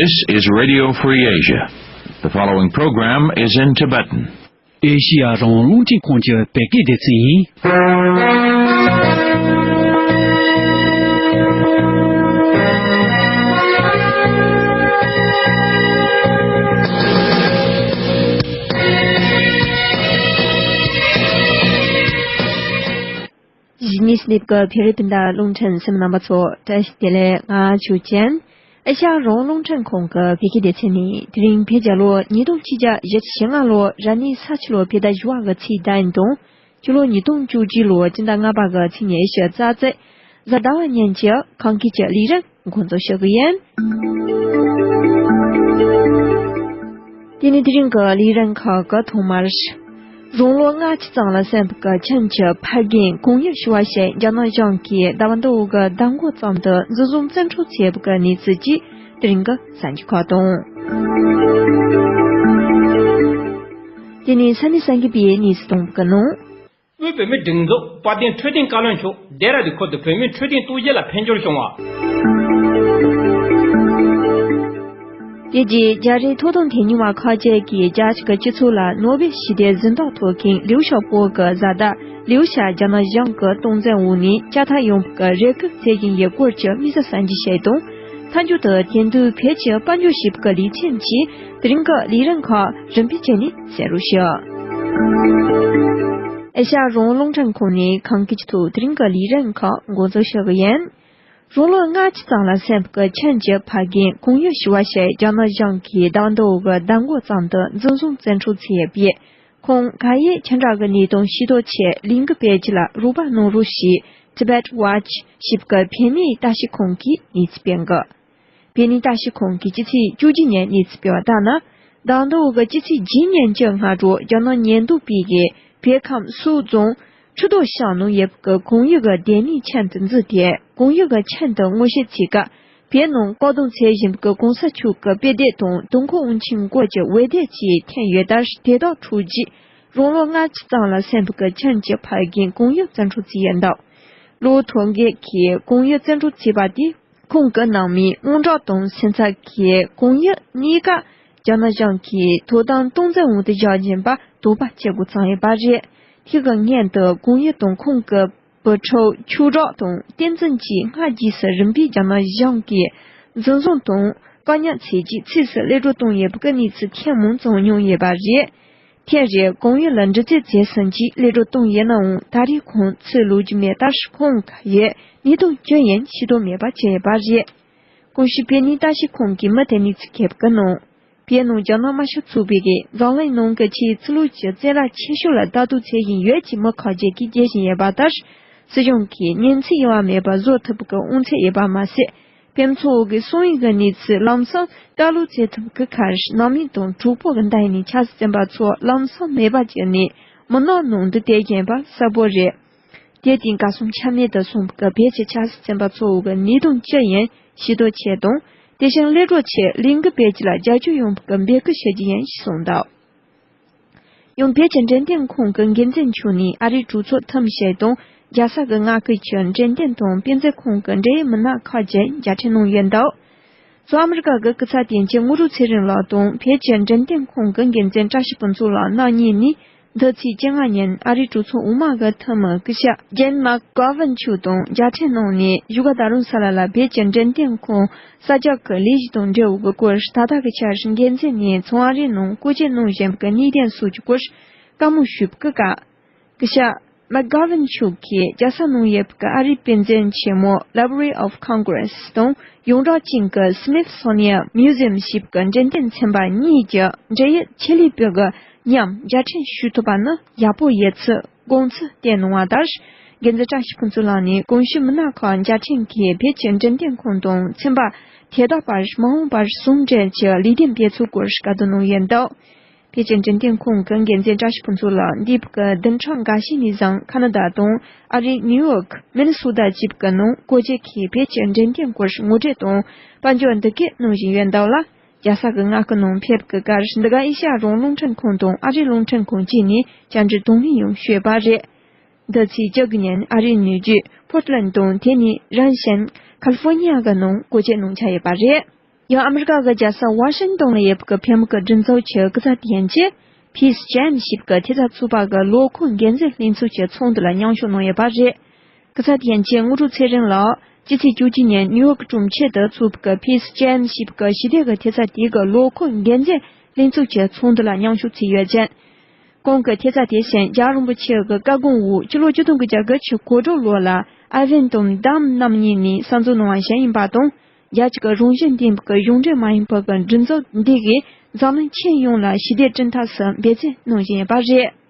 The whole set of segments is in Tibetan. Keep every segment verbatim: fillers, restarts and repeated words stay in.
This is Radio Free Asia. The following program is in Tibetan. ཨེ་ཤི་ཡ་རང་དབང་རླུང་འཕྲིན་ཁང་གི་བོད་སྐད་སྡེ་ཚན་ཡིན། གཞིས་ནས་སླེབས་ཀྱི་བོད་རིགས་སྤུན་ཟླ་རླུང་འཕྲིན་གསན་མི་རྣམ་པ་ཚོ་བཀྲ་ཤིས་བདེ་ལེགས། ང་ཆོས་ཅན། ཨེ་ཤ་ཡ་རང་དབང་རླུང་འཕྲིན་ཁང་གི་བོད་སྐད་སྡེ་ཚན་ནས། དེ་རིང་བོད་རྒྱལ་ལོ་ཉིས་སྟོང་ཆིག་བརྒྱ་བཞི་བཅུ་ཞེ་ལྔ་ལོ་རབ་གནས་ས་བྱི་ལོ་བོད་ཟླ་བཞི་བ་གི་ཚེས་བདུན་དང་། སྤྱི་ལོ་ཉིས་སྟོང་བཅུ་གཅིག་ལོ་སྤྱི་ཟླ་ལྔ་པ་གི་ཚེས་ཉི་ཤུ་རྩ་གཅིག་གཟའ་ཟླ་བ་ཉིན་གྱི་ཁམས་སྐད་ཀྱི་ལས་རིམ་འགོ་འཛུགས་ཞུ་གི་ཡིན། དེ་ནས་དེ་རིང་གི་ལས་རིམ་ཁག་གི་ཐོག་མར། རང་ལོ་ལྔ་བཅུ་ཙམ་ལ་སོན་པའི་ཁྱིམ་གྱི་ཕ་རྒན་ཀོང་ཡི་ཞུ་བ་ཞིག་རྒྱ་ནག་གཞུང་གིས་ཟླ་བ་འདི་འོག་གི་ཟླ་མགོ་ཙམ་དུ་འཛིན་བཟུང་བཙོན་འཕྲོག་བྱས་པའི་གནས་ཚུལ་གྱི་དེ་རིང་གི་གསར་འགྱུར་ཁག་དང་། དེ་ནས་ས་གནས་གསར་འགྱུར་པའི་གནས་ཚུལ་གཏོང་གི་ནང་། དབུས་བོད་མིའི་སྒྲིག་འཛུགས་དཔལ་ལྡན་འཕྲོད་བསྟེན་བཀའ་བློན་མཆོག་ལྡེ་ར་ལྡུན་ཁུལ་དུ་བོད་མིའི་འཕྲོད་བསྟེན་རྟོག་ཞིབ་ལ་ཕན་སྦྱོར་བྱུང་བ། དེ་རྗེས་རྒྱ་རིགས་ཐོབ་ཐང་དོན་གཉེར་བ་ཁག་ཅིག་གིས་རྒྱ་གཞུང་གི་སྤྱི་ཚོགས་ལ་ནོ་བེལ་ཞི་བདེའི་གཟེངས་རྟགས་ཐོབ་མཁན་ལིའུ་ཞའོ་པོ་གི་བཟའ་ཟླ་ལིའུ་ཞའོ་རྒྱ་ནག་གཞུང་གི་སྟངས་འཛིན་འོག་ནས་བསྐྱལ་ཐབས་ཡོང་བའི་རེ་སྐུལ་བྱེད་བཞིན་ཡོད་སྐོར་གྱི་དམིགས་བསལ་གསར་འགྱུར་ཞིག་དང་། མཐའ་མཇུག་ཏུ་དེ་དུས་བོད་ཀྱི་དཔལ་འབྱོར་ཞིབ་ཀྱི་ལས་བྱེད་ཀྱིས་དེ་རིང་གི་ལས་རིམ་ཁག་རིམ་སྤེལ་བྱས་ནས་གསན་རོགས་ཞུ། ཨེ་ཤ་ཡ་རང་དབང་རླུང་འཕྲིན་ཁང་ནས་ཁམས་སྐད་ཀྱི་ཐོག་དེ་རིང་གི་ལས་རིམ་ཁག་འགོ་འཛུགས་ཞུ་གི་ཡིན། རང་ལོ་ལྔ་བཅུ་ཙམ་ལ་སོན་པའི་ཁྱིམ་གྱི་ཕ་རྒན་ཀོང་ཡི་ཞུ་བ་ཞིག་རྒྱ་ནག་གཞུང་གིས་ཟླ་འདི་འོག་གི་ཟླ་མགོ་ཙམ་དུ་འཛིན་བཟུང་བཙོན་འཕྲོག་བྱས་ཡོད་པས། ཁོང་ག་ཡེ་ཁྱིམ་བདག་གི་གནས་སྟངས་ཤེས་རྟོགས་ཆེད་ལས་འགུལ་སྤེལ་རྒྱུ་ལ་རོགས་པ་གནང་རོགས་ཞེས་Tibet Watch ཞེས་པའི་བོད་གནས་ལྟ་ཞིབ་ཁང་གིས་གནས་ཚུལ་སྤེལ་འདུག་བོད་གནས་ལྟ་ཞིབ་ཁང་གིས་སྤྱི་ཚེས་བཅུ་གཅིག་ཉིན་གནས་ཚུལ་སྤེལ་བ་ལྟར་ན། ཟླ་འདི་འོག་གི་སྤྱི་ཚེས་བརྒྱད་ཉིན་གྱི་སྔ་དྲོ་རྒྱ་ནག་ཉེན་རྟོག་པས་བོད་ཁམས་སོག་རྫོང་ཁྲི་རྡོ་ཤང་ནང་ཡོད་པའི་ཀོང་ཡི་གི་སྡོད་གནས་ཁྱིམ་དུ་འཛུལ་ཏེ། ཀོང་ཡི་གི་ཁྱིམ་དུ་ངོ་ཤེས་བྱེད་སྐབས། བོད་ནང་བཀག་སྡོམ་བྱེད་བཞིན་པའི་གོང་ས་མཆོག་གི་དཔེ་དེབ་དང་ཏུན་ཧོང་དབང་ཆེན་སྐོར་གྱི་འོད་སྡེར་བཅས་འཐེན་ཡོད་སྟབས། དེ་དག་འཕྲོག་རྗེས་རང་ལོ་ལྔ་བཅུ་ཙམ་ལ་སོན་པའི་ཁྱིམ་གྱི་ཕ་རྒན་ཀོང་ཡི་བཙོན་འཕྲོག་བྱས་ཡོད་འདུག་གློ་བོར་ཐོ་འགོད་ཀྱིས་ཀོང་ཡི་བཙོན་འཕྲོག་བྱས་པ་དེས། ཁོང་གི་ནང་མིའི་དངངས་སྐྲག་དང་སེམས་འཚབ་ཀྱིས་ཀོང་ཡི་གནས་སྐབས་རྒྱ་ནག་གཞུང་གིས་དོ་དམ་སྟངས་འཛིན་འོག་ཏུ་བཞག་བཞིན་པ་དོགས་པ་སྐྱེ་འགོ་བརྩམས་ཡོད་པ་རེད། དེ་གི་སྔོན་དུ་ཀོང་ཡི་དང་ཁོང་གི་བུ་ཕྲུག་ཆོས་གྲོགས་དང་བསྟན་འཛིན་བཅས་སྔ་རྗེས་སུ་རིམ་པས་རྒྱ་ནག་གཞུང་གིས་འཛིན་བཟུང་དང་བཀག་ཉར་བྱས་རྗེས་ཕྱིས་སུ་གློད་བཀྲོལ་བཏང་ཡོད་པའི་གནས་ཚུལ་ཐེངས་མང་ཙམ་མྱོང་ཡོད་པ་རེད། དེ་རེད། ཀོང་ཡི་ལ་འདྲི་རྩད་བྱས་ཟིན་རྗེས་གློད་བཀྲོལ་བཏང་ཡོད་ནའང་ད་རེས་ཁོང་ཚུར་ལོག་རྒྱུ་མེད་སྟབས། ཁོང་ག་ཡེ་གནས་སྟངས་ཅི་ཡིན་ཤེས་རྟོགས་མེད་པ་བྱས་ཡོད་པ་རེད། གོང་ཞུས་བོད་གནས་ལྟ་ཞིབ་ཁང་གིས་མུ་མཐུད་གནས་ཚུལ་འཁོད་པའི་ནང་། བོད་ནང་རྒྱ་ནག་དམར་ཤོག་ཚོགས་པས་འཛམ་གླིང་ནང་གི་ཆེས་ཕྱི་ལོགས་ཀྱི་བཙན་ར་ཆེ་ཤོས་ལ་ལྟ་རྟོག་བྱེད་བཞིན་ཡོད་ཅེས་མི་ཁག་ཅིག་གིས་བརྗོད་བཞིན་ཡོད་པ་ལྟར། སྲིད་གཞུང་གིས་ཉེན་ཚབས་ཡོད་པ་མེད་པར་བཟོ་ཐུབ་པའི་དབང་ཚད་ཡོད་པ་མ་ཟད། དཔེ་མཚོན་འོག་གི་སང་ཉིན་གྱི་གནས་ཚུལ་ལམ་སང་བཀའ་སློབ་བྱེད་ཐུབ་ཀྱི་ཁར། ནང་མི་དང་གྲོགས་པོ་གི་མདུན་ནས་ཆབ་སྲིད་བཙོན་པ་ཚོ་ལམ་སང་མེད་པ་བྱས་ནས་མི་ནག་ནང་དུ་བསྡད་བཞིན་པ་གསལ་པོ་རེད། དེ་དུས་གར་སོང་ཆ་མེད་དུ་སོང་བའི་བོད་ཀྱི་ཆབ་སྲིད་བཙོན་པ་ཚོ་འོག་གི་གནད་དོན་ཅི་ཡིན་ཤེས་རྟོགས་ཆེད་དང་། དེ་བཞིན་གློད་བཀྲོལ་ཆེད་ལས་འགུལ་སྤེལ་རྒྱུ་ལ་རྒྱབ་སྐྱོར་ཡོང་བའི་འབོད་སྐུལ་ཞུ་རྒྱུ་ཡིན་ཞེས་གསུངས་འདུག་ཡང་བོད་ཀྱི་འབྲེལ་ལྡན་ཁང་གི་འགན་འཛིན་མཆོག་ནས་ཨ་རིའི་གྲོས་ཚོགས་འཐུས་མི་ཞིག་དང་རྒྱལ་ས་གི་མངའ་ཁུལ་གྱི་འབྲེལ་ལྡན་དང་དཔེ་མཛོད་ཁང་གི་འབྲེལ་ཡོད་མི་སྣ་ཁག་ཅིག་མཇལ་འཕྲད་གནང་ཡོད་འདུག་གཙོ་ཨ་མི་རི་ཀ་གི་སྐུ་ཚབ་དོན་གཅོད་དངོས་གྲུབ་ཚེ་རིང་ལགས་དང་བོད་ཀྱི་འབྲེལ་ལྡན་ཁང་གི་འགན་འཛིན་བཀྲ་ཤིས་ཕུན་ཚོགས་ལགས་རྣམ་གཉིས་ནས། འདི་ཚེས་བཅོ་ལྔ་ཉིན་ཨ་རིའི་གྲོས་ཚོགས་འོག་མ་གི་འཐུས་མི་སྐུ་ཞབས་ཇེན་མག་གྷོ་ཝན་མཆོག་དང་མཇལ་འཕྲད་གནང་ནས། བཞུགས་སྒར་རྡ་རམ་ས་ལ་ལ་བོད་ཀྱི་འབྲེལ་ལྡན་ཁང་གསར་རྒྱག་གི་ལས་གཞི་དང་འབྲེལ་བའི་སྐོར། ད་ལྟ་གི་ཆར་འགན་འཛིན་ནས་མཚོ་ཨ་རིའི་ནང་བཀོལ་སྤྱོད་གནང་བཞིན་པའི་གནད་དོན་སོགས་ཀྱི་སྐོར་བཀའ་མོལ་ཞུས་པའི་སྐབས། སྐུ་ཞབས་མག་གྷོ་ཝན་མཆོག་གིས་རྒྱལ་ས་ནང་ཡོད་པའི་ཨ་རིའི་དཔེ་མཛོད་ཆེན་མོ་Library of Congress དང་ཡོངས་གྲགས་ཅན་གྱི་Smithsonian Museum ཞེས་པའི་འབྲེལ་ལྡན་ཚན་པ་གཉིས་ཀྱི་འབྲེལ་ཡོད་ཆེད་ལས་པ་གི་མཉམ་མཇལ་འཕྲད་ཞུ་ཐུབ་པ་ནི་ཡག་པོ་ཡོད་ཚུལ་དགོངས་ཚུལ་བསྟན་གནང་བ་ལྟར། འགན་འཛིན་བཀྲ་ཤིས་ཕུན་ཚོགས་ལགས་ནས་གོང་ཞུས་མི་སྣ་ཁག་མཇལ་འཕྲད་མཁན་བོད་ཀྱི་འབྲེལ་ལྡན་ཁང་དང་ཚན་པ་དེ་དག་བར་མ་འོངས་པར་ཟུང་འབྲེལ་གྱི་ལས་དོན་སྤེལ་ཚུལ་སྐོར་བཀའ་བསྡུར་གནང་ཡོད་འདུག་བོད་ཀྱི་འབྲེལ་ལྡན་ཁང་གི་འགན་འཛིན་བཀྲ་ཤིས་ཕུན་ཚོགས་ལགས་འདས་པའི་བདུན་ཕྲག་འགའ་ཤས་ནས་བཟུང་ཁ་ན་ཌ་དང་ཨ་རིའི་ནིའུ་ཡོག་མི་ནི་སོ་ཊ་བཅས་ཀྱི་ནང་བཀོལ་སྤྱོད་མཁན་བོད་ཀྱི་འབྲེལ་ལྡན་སྐོར་ངོ་སྤྲོད་དང་དཔལ་འབྱོར་འདི་གས་གནང་བཞིན་ཡོད་འདུག་ལ། རྒྱལ་ས་གི་མངའ་ཁུལ་ནང་ཕེབས་ཀྱི་སྐབས་འདི་ག་ཨེ་ཤ་ཡ་རང་དབང་རླུང་འཕྲིན་ཁང་དང་ཨ་རིའི་རླུང་འཕྲིན་ཁང་བཅས་ནས་བཅར་འདྲི་དང་ལེན་ཡང་ཞུས་པ་རེད། འདི་ཚེས་བཅུ་དགུ་ཉིན་ཨ་རིའི་ནུས་རྒྱུད་ཕོར་ཊ་ལན་དང་དེ་ནས་རང་བཞིན་ཁ་ལི་ཧྥོར་ནི་ཡ་གི་ནང་བཀོལ་སྤྱོད་གནང་འཆར་ཡོད་པ་རེད། ཡང་ཨ་མི་རི་ཀ་གི་རྒྱལ་ས་ཝ་ཤིང་ཏོན་ལ་ཡོད་པའི་བོད་མི་གི་སྒྲིག་འཛུགས་ཀྱི་སྐུ་ཚབ་དོན་གཅོད་Peace James་ཞེས་པའི་ཐེབས་རྩ་ཚོགས་པ་གི་ལོ་འཁོར་འགན་འཛིན་ལྷན་ཚོགས་ཀྱི་ཚོགས་འདུ་ལ་མཉམ་ཞུགས་གནང་ཡོད་པ་རེད། སྐུ་ཚབ་དོན་གཅོད་དངོས་གྲུབ་ཚེ་རིང་ལགས་ཕྱི་ཚེས་བཅུ་གཅིག་ཉིན་ནིའུ་ཡོག་གྲོང་ཁྱེར་དུ་ཚོགས་པའི་Peace James་ཞེས་པའི་ཞི་བདེ་གི་ཐེབས་རྩ་དེ་གི་ལོ་འཁོར་འགན་འཛིན་ལྷན་ཚོགས་ཀྱི་ཚོགས་འདུ་ལ་མཉམ་ཞུགས་བྱས་ཡོད་ཅིང་། ཁོང་གིས་ཐེབས་རྩ་དེ་བཞིན་རྒྱལ་བ་རིན་པོ་ཆེ་གི་བཀའ་དགོངས་འོག་ཕྱི་ལོ་ཆིག་སྟོང་དགུ་བརྒྱ་གྱ་གོ་ལོ་ལ་ཨ་བན་དང་དཱམ་རྣམ་གཉིས་ནས་གསར་འཛུགས་གནང་བ་ཞིག་ཡིན་པ་དང་། རྒྱལ་སྤྱི་གི་རང་བཞིན་ལྡན་པའི་གཞུང་འབྲེལ་མ་ཡིན་པའི་གི་སྒྲིག་འཛུགས་འདི་གིས་འཛམ་གླིང་ཁྱོན་ཡོངས་ལ་ཞི་བདེ་བསྐྲུན་ཐབས་སུ་འབད་བརྩོན་གནང་བཞིན་ཡོད་པ་རེད།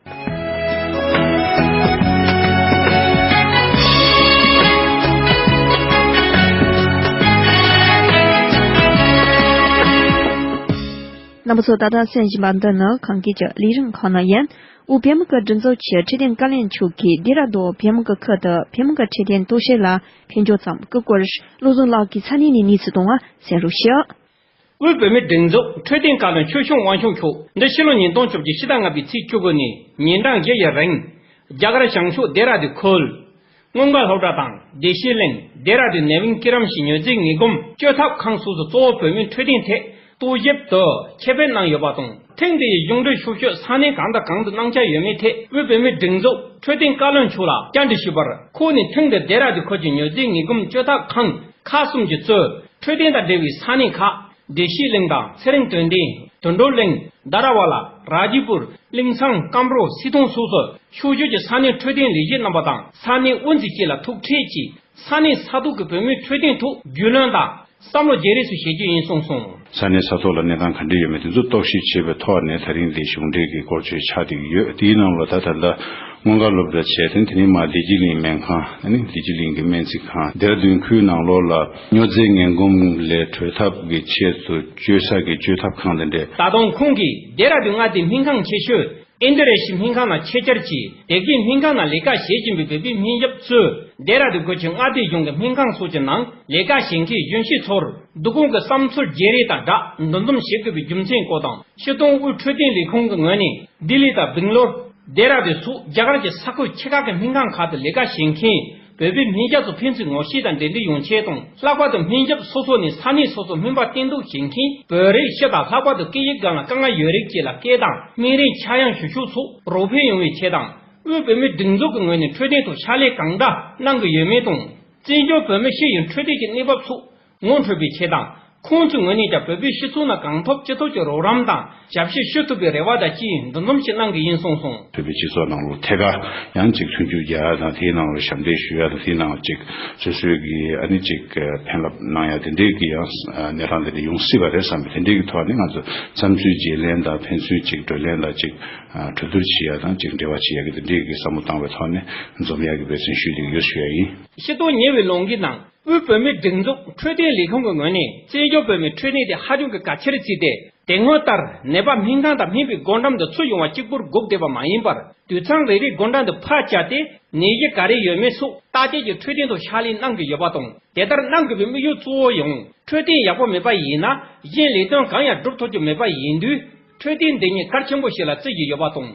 རྣམ་པ་ཚོ་ད་ལྟ་གསན་བཞིན་པ་འདི་ནི་གངས་སྐྱིད་ཀྱི་ལས་རིམ་ཁག་ནང་ཡིན། དབུས་བོད་མི་གི་སྒྲིག་འཛུགས་ཀྱི་འཕྲོད་བསྟེན་བཀའ་བློན་མཆོག་གིས་ལྡེ་ར་ལྡུན་བོད་མི་གི་ཁུལ་དུ་བོད་མི་གི་འཕྲོད་བསྟེན་རྟོག་ཞིབ་ལ་ཕེབས་འབྱོར་མཚམས་སྐུ་སྐོར་བློ་བཟང་ལགས་ཀྱིས་ཚ་ནན་ནས་གནས་ཚུལ་གཏོང་བ་གསན་རོགས་ཞུ། དབུས་བོད་མིའི་སྒྲིག་འཛུགས་འཕྲོད་བསྟེན་བཀའ་བློན་ཆོས་སྐྱོང་དབང་ཕྱུག་མཆོག་འདི་ཕྱི་ལོ་ཉིས་སྟོང་བཅོ་བརྒྱད་ཕྱི་ཟླ་ལྔ་པའི་ཚེས་བཅུ་དགུ་ནས་ཉིན་གྲངས་བཞི་ཡི་རིང་རྒྱ་གར་བྱང་ཕྱོགས་ལྡེ་ར་ལྡུན་ཁུལ། སྔོན་འགོག་སློབ་གྲྭ་དང་བདེ་སྐྱིད་གླིང་ལྡེ་ར་ལྡུན་ནེ་ཝིན་ཀི་རམ་ཞིག་མྱུར་རྫས་ངན་གོམས་བཅོས་ཐབས་ཁང་སོགས་སུ་གཙོ་བོ་བོད་མིའི་འཕྲོད་བསྟེན་ཐད་རྟོག་ཞིབ་དང་ཁྱབ་སྤེལ་གནང་ཡོད་པ་དང་། ཐེངས་འདི་ཡི་གཞུང་འབྲེལ་ཤོག་ཤོག་ས་གནས་གང་དང་གང་དུ་གནང་འཆར་ཡོད་མེད་ཐད་དབུས་བོད་མིའི་སྒྲིག་འཛུགས་འཕྲོད་བསྟེན་བཀའ་བློན་མཆོག་ལ་བཅར་འདྲི་ཞུས་པར། ཁོང་ནས་ཐེངས་འདིར་ལྡེ་ར་ལྡུན་ཁུལ་གྱི་མྱུར་རྫས་ངན་གོམས་བཅོས་ཐབས་ཁང་ཁག་གསུམ་གྱིས་གཙོས་འཕྲོད་བསྟེན་དང་འབྲེལ་བའི་ས་གནས་ཁག་བདེ་སྐྱིད་གླིང་དང་ཚེ་རིང་དོན་ལྡན། དོན་གྲུབ་གླིང་། དྷ་ར་བ་ལ། ར་ཇི་པུར། གླིང་ཚང་། སྐམ་རོ། སི་ཐོང་སོགས་སུ་ཕྱོགས་བསྐྱོད་ཀྱི་ས་གནས་འཕྲོད་བསྟེན་ལས་བྱེད་རྣམ་པ་དང་ས་གནས་དབུ་འཛིན་བཅས་ལ་ཐུག་འཕྲད་ཀྱིས་ས་གནས་ས་ཐོག་གི་བོད་མིའི་འཕྲོད་བསྟེན་ཐོག་རྒྱུས་ལོན་དང་བསམ་བློ་བརྗེ་རེས་སུ་བྱེད་རྒྱུ་ཡིན་གསུངས་སོང་། ས་གནས་ས་ཐོག་ལ་གནས་སྟངས་ག་འདྲ་ཡོད་མེད་དེ་ཚོ་རྟོག་ཞིབ་བྱས་པའི་ཐོག་ནས་ད་རིང་འདི་གཞུང་འབྲེལ་གྱི་སྐོར་བརྗོད་ཆགས་བསྡད་ཀྱི་ཡོད། དེའི་ནང་ལ་ད་ད་ལྟ་སྔོན་འགོག་སློབ་གྲྭ་བྱས་ཏེ་དེ་ནས་མར་བདེ་སྐྱིད་གླིང་སྨན་ཁང་། ཨ་ནི་བདེ་སྐྱིད་གླིང་གི་སྨན་རྩིས་ཁང་། ལྡེ་ར་ལྡུན་ཁུལ་ནང་ལོགས་ལ་མྱུར་རྫས་ངན་གོམས་ལས་གྲོལ་ཐབས་ཀྱི་ཆེད་དུ་བཅོས་ས་གི་བཅོས་ཐབས་ཁང་དེ་འདྲས། ད་དུང་ཁོང་གིས་ལྡེ་ར་ལྡུན་མངའ་སྡེའི་སྨན་ཁང་ཆེ་ཤོས་ཨིན་དི་ར་ཤི་སྨན་ཁང་ནང་ཆེད་བཅར་གྱིས་དེ་གའི་སྨན་ཁང་ནང་ལས་ཀ་བྱེད་བཞིན་པའི་བོད་པའི་སྨན་ཞབས་ཚོས་ལྡེ་ར་ལྡུན་ཁུལ་གྱི་མངའ་སྡེ་གཞུང་གི་སྨན་ཁང་སོགས་ཀྱི་ནང་ལས་ཀ་བྱེད་མཁན་གཞོན་སྐྱེས་ཚོར་བསྡུ་སྐོང་གི་བསམ་ཚུལ་བརྗེ་རེས་དང་སྦྲགས་འདུ་འཛོམས་བྱེད་དགོས་པའི་རྒྱུ་མཚན་སྐོར་དང་། སྤྱི་བཏང་དབུས་འཕྲོད་བསྟེན་ལས་ཁུངས་ཀྱི་ངོས་ནས་ལྡི་ལི་དང་སྦེང་ལོར། ལྡེ་ར་ལྡུན་སོགས་རྒྱ་གར་གྱི་ས་ཁུལ་ཆེ་ཁག་གི་སྨན་ཁང་ཁག་ཏུ་ལས་ཀ་བྱེད་མཁན་བོད་པའི་སྨན་ཞབས་ཚོ་ཕན་ཚུན་ངོ་ཤེས་དང་འབྲེལ་འདྲིས་ཡོང་ཆེད་དང་། ལྷག་པར་དུ་སྨན་ཞབས་སོ་སོ་ནས་ས་གནས་སོ་སོར་སྨན་པ་བསྟེན་གཏུག་བྱེད་མཁན་བོད་རིགས་སྤྱི་དང་། ལྷག་པར་དུ་སྐད་ཡིག་སྒང་ལ་དཀའ་ངལ་ཡོད་རིགས་བཅས་ལ་སྐད་དང་སྨན་རིན་ཆག་ཡང་ཞུ་ཕྱོགས་སོགས་རོགས་ཕན་ཡོང་བའི་ཆེད་དང་། དབུས་བོད་མིའི་སྒྲིག་འཛུགས་ཀྱི་ངོས་ནས་འཕྲོད་བསྟེན་ཐོག་ཕྱག་ལས་གང་འདྲ་གནང་གི་ཡོད་མེད་དང་། བཙན་བྱོལ་བོད་མི་སྤྱི་ཡི་འཕྲོད་བསྟེན་གྱི་གནས་བབ་སོགས་ངོ་འཕྲོད་པའི་ཆེད་དང་། ཁོང་ཚོའི་ངོས་ནས་ཀྱང་བོད་པའི་སྤྱི་ཚོགས་ནང་གང་ཐུབ་ཅི་ཐུབ་ཀྱིས་རོགས་རམ་དང་ཞབས་ཕྱི་ཞུ་ཐུབ་པའི་རེ་བ་དང་བཅས་འདུ་འཛོམས་ཤིག་གནང་གི་ཡིན་གསུངས་སོང་། བོད་པའི་སྤྱི་ཚོགས་ནང་ལོགས་ཐད་ཀར་ཡང་ཅིག་མཐུན་འགྱུར་རྒྱག་ཡ་དང་། དེའི་ནང་ལ་ཞབས་འདེགས་ཞུ་ཡ་དང་། དེའི་ནང་ཅིག་སོ་སོའི་གི་ཨ་ནི་ཅིག་ཕན་རླབས་གནང་ཡ་དེ་འདྲའི་གི་ཡང་གནས་སྟངས་དེ་འདྲ་ཡོང་སྲིད་པ་རེད་བསམ་པའི་དེ་འདྲའི་གི་ཐོག་ནས་ང་ཚོ་བསམ་ཚུལ་བརྗེ་ལེན་དང་། ཕན་ཚུན་ཅིག་གྲོས་ལེན་དང་། ཅིག་གྲོས་བསྡུར་བྱེད་ཡ་དང་། ཅིག་འབྲེལ་བ་བྱེད་ཡ་གི་དེ་འདྲའི་གི་བསམ་བློ་བཏང་བའི་ཐོག་ནས་འཛོམས་ཡ་གི་འབད་བརྩོན་ཞུས་བསྡད་ཡོད་ཞུ་ཡ་ཡིན། ཕྱི་ལོ་ཉེ་བའི་ལོ་འགའི་ནང་། དབུས་བོད་མིའི་སྒྲིག་འཛུགས་འཕྲོད་བསྟེན་ལས་ཁུངས་ཀྱི་ངོས་ནས་བཙན་བྱོལ་བོད་མིའི་འཕྲོད་བསྟེན་དེ་ཧ་ཅང་གི་གལ་ཆེར་བརྩིས་ཏེ། དེ་སྔོན་ལྟར་ནད་པ་སྨན་ཁང་དང་སྨན་པའི་སྒོ་འགྲམ་དུ་ཚུར་ཡོང་བ་གཅིག་པུར་སྒུག་བསྡད་པ་མ་ཡིན་པར། དུད་ཚང་རེ་རེའི་སྒོ་འགྲམ་དུ་ཕར་བཅར་ཏེ་ནད་གཞི་ག་རེ་ཡོད་མེད་སོགས་བརྟག་དཔྱད་ཀྱིས་འཕྲོད་བསྟེན་ཐོག་ཕྱག་ལས་གནང་གི་ཡོད་པ་དང་། དེ་ལྟར་གནང་དགོས་པའི་དམིགས་ཡུལ་གཙོ་བོ་ཡང་འཕྲོད་བསྟེན་ཡག་པོ་མེད་པ་ཡིན་ན་གཞན་ལས་དོན་གང་ཡང་སྒྲུབ་ཐུབ་རྒྱུ་མེད་པ་ཡིན་དུས། འཕྲོད་བསྟེན་འདི་ཉིད་གལ་ཆེན་པོ་ཞིག་ལ་བརྩི་བཞིན་ཡོད་པ་དང་།